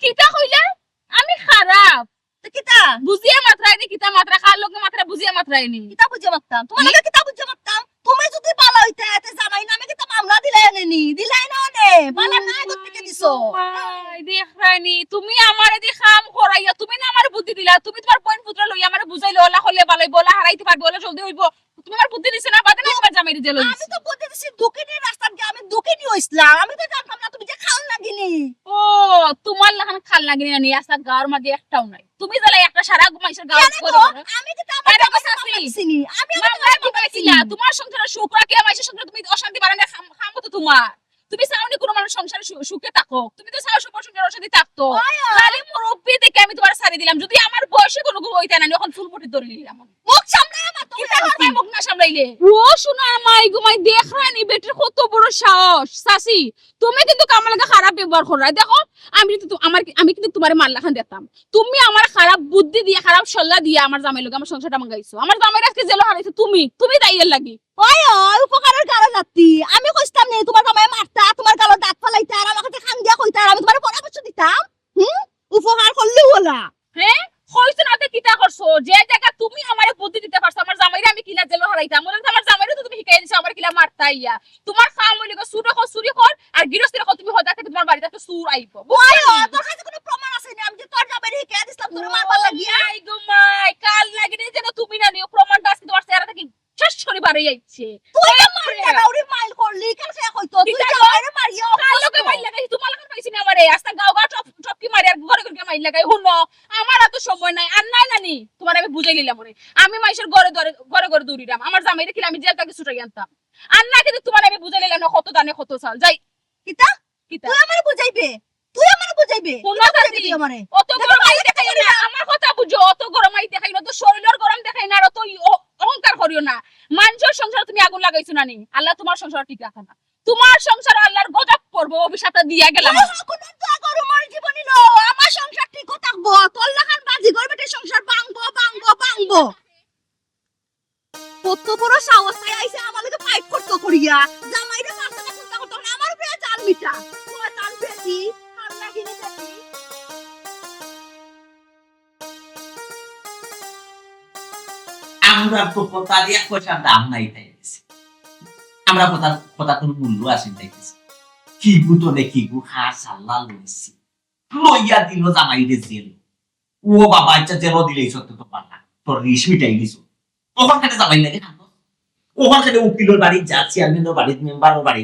কিতা কইলা? আমি খারাপ? তো কিতা? বুঝিয়া মাতরায়নি, কিতা মাতরা, কার লগে মাতরা, বুঝিয়া মাতরায়নি। কিতা বুঝিয়া মাততাম? তুমার লগে কিতা বুঝিয়া মাততাম? তুমি যদি ভালা অইতা, তে জামাই নামে কিতা মামলা দিলাই আনে নি? দিলাই না অনে। ভালা না, এগর থেকে দিছো। মাই, দেখরায়নি, তুমি আমারে দি কাম করাইয়া, তুমি না আমারে বুদ্ধি দিলা, তুমি তুমার বইন পুত্র লইয়া আমারে বুঝাইলে, ওলা করলে ভালা অইবো, ওলা হারাইতে পারবে, ওলা জলদি অইবো। তুমি আমার বুদ্ধি দিছো না, বাদে না আমার জামাইরে জেলো দিছো। আমি তো বুদ্ধি দিছি, দুঃখিনীর রাস্তাত গিয়া আমি দুঃখিনী অইছলাম। আমি তো জানতাম না তুমি যে খাল নাগিনি। ও, তুমার লাখান খাল নাগিনি নানি, আস্তা গাঁওর মাঝে একটাও নাই। তুমি যেলা একটা সারা মাইনষর গাঁওর ঘরে ঘরে। আমি তো আমার জামাইরে মামলা দিছি নি। আমি আমার মামলা জামাইরে মামলা দিছি নি। তুমার সংসারে সুখ রাখিয়া মাইনষর সংসারে তুমি অশান্তি বাড়ানোর কাম, কাম তো তুমার। তুমি চাও নি কুনু মানুষ সংসারে সু-, সুখে থাকো? তুমি তো চাও সব সংসারে অশান্তি থাকতো। ওই, ওই। খালি মুরব্বি দেখে আমি তুমারে ছাড়ি দিলাম। যদি আমার বয়সে কুনু গু অইতা না, অখন চুল মুঠি ধরি নিলাম। মুখ সামলাইয়া মাত, তুমি কিতা আর করতায় মুখ না সামলাইলে? ও সোনার মাই গো মাই, দেখরায়নি বেটির কত বড় সাহস। চাচি, তুমি কিন্তু আমার লগে খারাপ ব্যবহার কররায়। দেখো, আমি কিন্তু তু-, আমার কি-, আমি কিন্তু তুমারে মার লাখান দিতাম। তুমি আমারে খারাপ বুদ্ধি দিয়া, খারাপ সল্লা দিয়া আমার জামাইর লগে আমার সংসারটা ভাঙ্গাইছো। আমার জামাইরে আজকে জেলো হারাইছো তুমি, তুমি দায়ী এর লাগি। ওই, ওই, উপকারের গালো যাত্তি। আমি কইছতাম নি, তুমার জামাই মারতা, তুমার গালো দাঁত ফালাইতা, আর আমার কাছে কান দিয়া কইতা, আর আমি তুমারে পরামর্শ দিতাম। হুম? উপকার করলে ওলা। হে? কইছো না তে কিতা করছো? যে জাগা তুমি আমারে বুদ্ধি দিতে পারছো, আমার জামাইরে আমি কিলা জেলো হারাইতাম। ওলা তো আমার জামাইরে তো তুমি হিকাই দিছো, আমার কিলা মারতা ইয়া। তুমার কাম অইলো গি, চুর অকল চুরি কর, আর গিরস্তি অকল তুমি হজা থাকি তুমার বাড়িত একটা চুর আইবো। ওই, ও, তোর কাছে কুনু প্রমাণ আছে নি? আমি যে তোর জামাইরে হিকাই দিছলাম, তোরে মারবার লাগিয়া। মাই গো মাই, কাল লাগি নি যেন তুমি না নিও, প্রমাণটা আজকে তুমার চেহারা থাকি শেষ করি বারই আইছে। তুই তো মাইর লাগাও রে, মাইর করলি, কেন সে কইতো? তুই কিতা তো কর? আমারে মারিয়া কার লগে অভ্যস্ত। মাইর লাগাই? তুমার লগে পাইছি না আমারে। আস্তা গাঁও গাঁও টপ-, টপকি মারি আর ঘরে ঘরে মাইর লাগাই। হুনো, আমার অত সময় নাই। আর নাই নানি, তুমারে আমি বুঝাই নিলাম ওরে। আমি মাইনষর ঘরে ঘরে, ঘরে ঘরে দৌড়িরাম। আমার জামাইরে কিলা আমি জেল থাকি ছুটাই আনতাম। আর না কিন্তু তুমারে আমি বুঝাই নিলাম না, কত দানে কত চাল। যাই। কিতা? কিতা? তুই আমারে বুঝাইবে? তুই আমারে বুঝাইবে? হুনো কিতা বুঝাইবে চাচি, তুই আমারে? অত দেখো, গরম আই দেখাইও না। আমার কথা বুঝো, অত গরম আই দেখাইও না, অত শরীলর গরম দেখাইও না, আর অত ই-, অ-, অহংকার করিও না। মানষর সংসারে তুমি আগুন লাগাইছো না নি? আল্লায় তুমার সংসার ঠিক রাখে না। তুমার সংসার আল্লার গজব পড়বো, অভিশাপটা দিয়া গেলাম। ওই হকুনের দোয়া করো, মোর জীবনী লো, আমার সংসার ঠিকও থাকবো। তোর লাখান বাজিঘর বেটির সংসার ভাঙবো, ভাঙবো, ভাঙবো। কত বড় সাহস, তাই আইছে আমার লগে ফাইট করতো করিয়া। জামাইরে পারতো না, চিন্তা করতো না, আমার উপরে জাল মিটা। শয়তান বেটি, কাল নাগিনি বেটি। আমরা তো কথার এক পয়সার দাম নাই তাই গেছে। আমরা কথা, কথা কোনো মূল্য আছে তাই গেছে। কি গুতনে কি গু খা সাল্লা লইছি। লইয়া দিল জামাইরে জেল। ও বাবা, আচ্ছা, জেলও দিলেই সত্য তো পারলা। তোর রিস মিটাই দিছ। ওখান থেকে জামাই লাগে থাকো। ওখান থেকে উকিলর বাড়ি যা, চেয়ারম্যানর বাড়ি, মেম্বারর বাড়ি,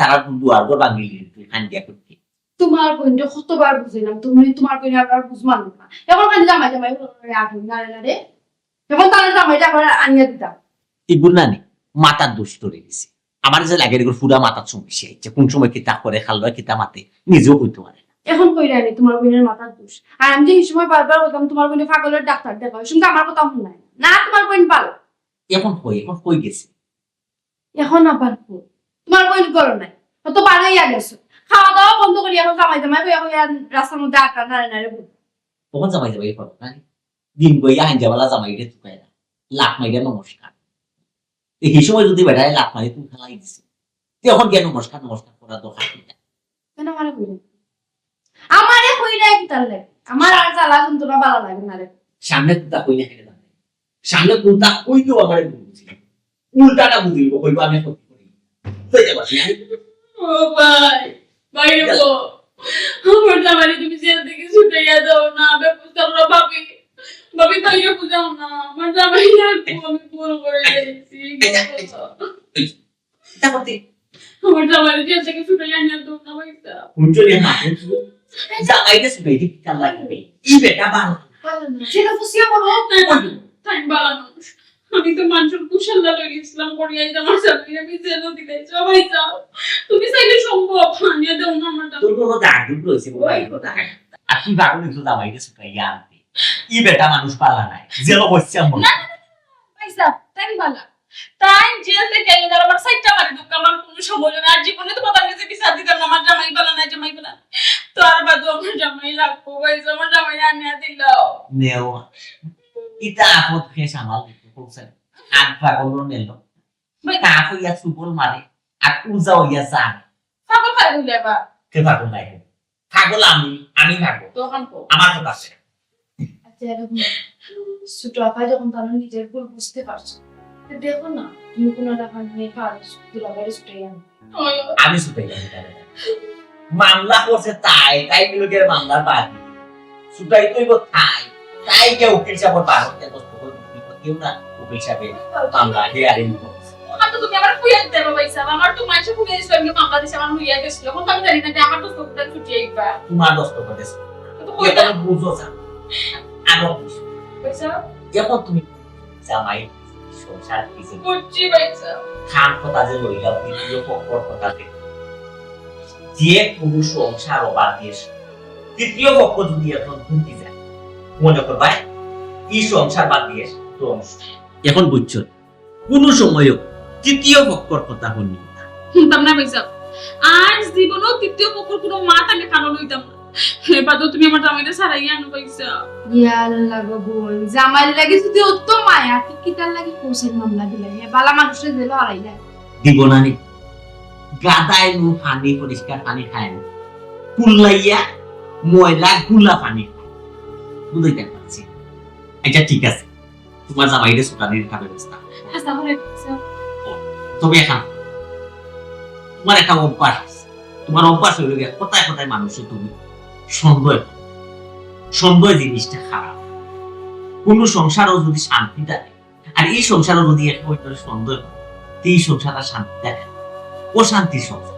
তারা দুয়ার ঘর ভাঙিলি, তুই খান দিয়া করতে। তুমার বইনরে কতবার বুঝাইলাম, তুমি তুমার বইন আর বুঝ মানো না। এখন খালি জামাই জামাই করে আগুন নাড়ে নাড়ে। এখন তাহলে জামাইটা আবার আনিয়া দিতাম। ইগুর নানি, মাথার দোষ ধরে গেছে। আমার যে লাগে এগুলো পুরা মাথার সমস্যা হচ্ছে, কোন সময় কিতা করে, খাল্লা কিতা মাতে, নিজেও কইতে পারে না। এখন কইরা নি তুমার বইনর মাথার দোষ। আর আমি যে এই সময় বারবার বলতাম, তুমার বইনে পাগলর ডাক্তার দেখাও, শুনতে আমার কথা হুনায় না। না, তুমার বইন ভালা। এখন কই, এখন কই গেছে? এখন আবার কই? তুমার বইন ঘরো নাই, অত বারইয়া গেছে। খাওয়া দাওয়া বন্ধ করি এখন জামাই জামাই কইয়া কইয়া রাস্তার মধ্যে আটা নাড়ে নাড়ে বই। কখন জামাই জামাই করো না? দিন বইয়া হাঞ্জাবালা জামাইরে তুকায় না, লাখ মাইরা নমস্কার। এই সময় যদি বেটায় লাখ মারি তুমি খেলাই দিছে, তুই এখন গিয়া নমস্কার নমস্কার করা দরকার কি? কেন আমারে কইলে? আমারে কইলে কিতার লাগে? আমার আর জ্বালা যন্ত্রণা ভালা লাগে না রে। সামনে কুনতা কই না কেনে জানে? সামনে কুনতা কইলেও আমারে ভুল বুঝি। উল্টাটা বুঝিব, কইব আমি ক্ষতি করি। বুঝতে পারছি আমি। ও ভাই, ভাই গো, আমার জামাইরে তুমি জেল থাকি ছুটাইয়া দাও না, বেবস্থা করো ভাবি। ভাবি, ভাইরে বুঝাও না, আমার জামাই লাগবো, আমি ভুল করি ফেলাইছি। কিতা করতে? আমার জামাইরে জেল থাকি ছুটাইয়া আনিয়া দাও না, ভাইসাব। হুনছো নি মা, হুনছো? জামাইরে ছুটাইতে কিতা লাগবে? ই বেটা ভালা। ভালা না। যেটা খুশি আমার হোক, তাই না? তাই ভালা মানুষ। আমি তো মানুষর কুশাল্লা লই ইসলাম করিয়া এই যে আমার জামাইরে আমি জেলও দিতে চাই, ভাইসাব। তুমি চাইলে সম্ভব, আনিয়া দাও না আমার জামাই। তোর কোনো দাগ দুগ রয়েছে, ও ভাই, কথা। আর তুই পাগল হইছো জামাইরে ছুটাইয়া আনতে। ই বেটা মানুষ ভালা নায়। জেলও বসছে আমার। না, না, না, না, ভাইসাব, তাই ভালা। তাই জেল থাকি আইলে আমার সাইডটা মারি দুঃখ, আমার কোনো সময় নেই। আর জীবনে তো বাবার কাছে বিচার দিতাম না, আমার জামাই ভালা নায়, জামাই ভালা নায়। তো আর বাদে আমার জামাই লাগবো, ভাইসাব, আমার জামাই আনিয়া দিলাও। নেও। ইতা আপদ খেয়ে সামাল দিতে বলছেন। আগ পাগল নেল। ভাই। তা হইয়া সুবল মারে, আর উজা হইয়া যান। পাগল পাগল হইলে বা। কে পাগল নাই? পাগল আমি, আমি পাগল। তখন কো। আমার কথা আছে। আচ্ছা, এরকম না। ছোট আপা যখন তারা নিজের ভুল বুঝতে পারছো, তো দেখো না, তুমি কোনো টাকা নিয়ে পারো, দুলাভাইরে ছুটাই আনো। আমি ছুটাই আনি তারে। মামলা করছে তাই, তাই বিলোকে মামলার বাদী। ছুটাই তো হইব তাই, তাই গিয়া উকিল সাহেব বারো তেরো দশ টাকা কেউ না, উকিল সাহেব মামলা হেয়ারিং করছে। ওখান তো তুমি আমার খুঁজে দিতে পারো, ভাইসাব। আমার তো মানষে খুঁজে দিছিল, আমি মামলা দিছে, আমার লইয়া গেছিল। এখন তো আমি জানি না যে আমার দশ টাকা ছুটি আইবা। তোমার দশ টাকা দিছে। তো কই এটা বুঝো না। আরো বুঝো। ভাইসাব। এখন তুমি জামাই সংসার কি যে বুঝছি, ভাইসাব। খান কথা যে লইলাম, দ্বিতীয় পক্ষর কথা যে, যে কোনো সংসার বাদ দিয়ে তৃতীয় পক্ষ যদি এখন ঢুকি যায়, মনে করবায় এই সংসার বাদ দিয়ে ধ্বংস। এখন বুঝছো, কোনো সময়ও তৃতীয় পক্ষর কথা শুনি না। শুনতাম না, ভাইসাব। আর জীবনেও তৃতীয় পক্ষর কোনো মাত আমি কানো লইতাম না। হে বাদে তুমি আমার জামাইরে ছাড়াইয়া আনো, ভাইসাব। ইয়া আল্লাহ গো বোন, জামাইর লাগি যদি অত মায়া, তুই কিতার লাগি কৌশল মামলা দিলে? হে বালা মানুষের জেলে হারাইলে। দিব না নি? গাধায় নু পানি, পরিষ্কার পানি খায় না। কুল্লাইয়া ময়লা গুলা পানি খায়। বুঝাইতে পারছি। আচ্ছা, ঠিক আছে। তোমার জামাইরে ছুটানির একটা ব্যবস্থা। আচ্ছা, আমার একটা আছে। ও, তবে এখন তোমার একটা অভ্যাস আছে। তোমার অভ্যাস হইল গিয়া কথায় কথায় মানুষে তুমি সন্দেহ করো। সন্দেহ জিনিসটা খারাপ। কোনো সংসারও যদি শান্তি থাকে, আর এই সংসারও যদি এক পরিবারে সন্দেহ হয়, তো এই সংসার আর শান্তি থাকে না। অশান্তির সংসার।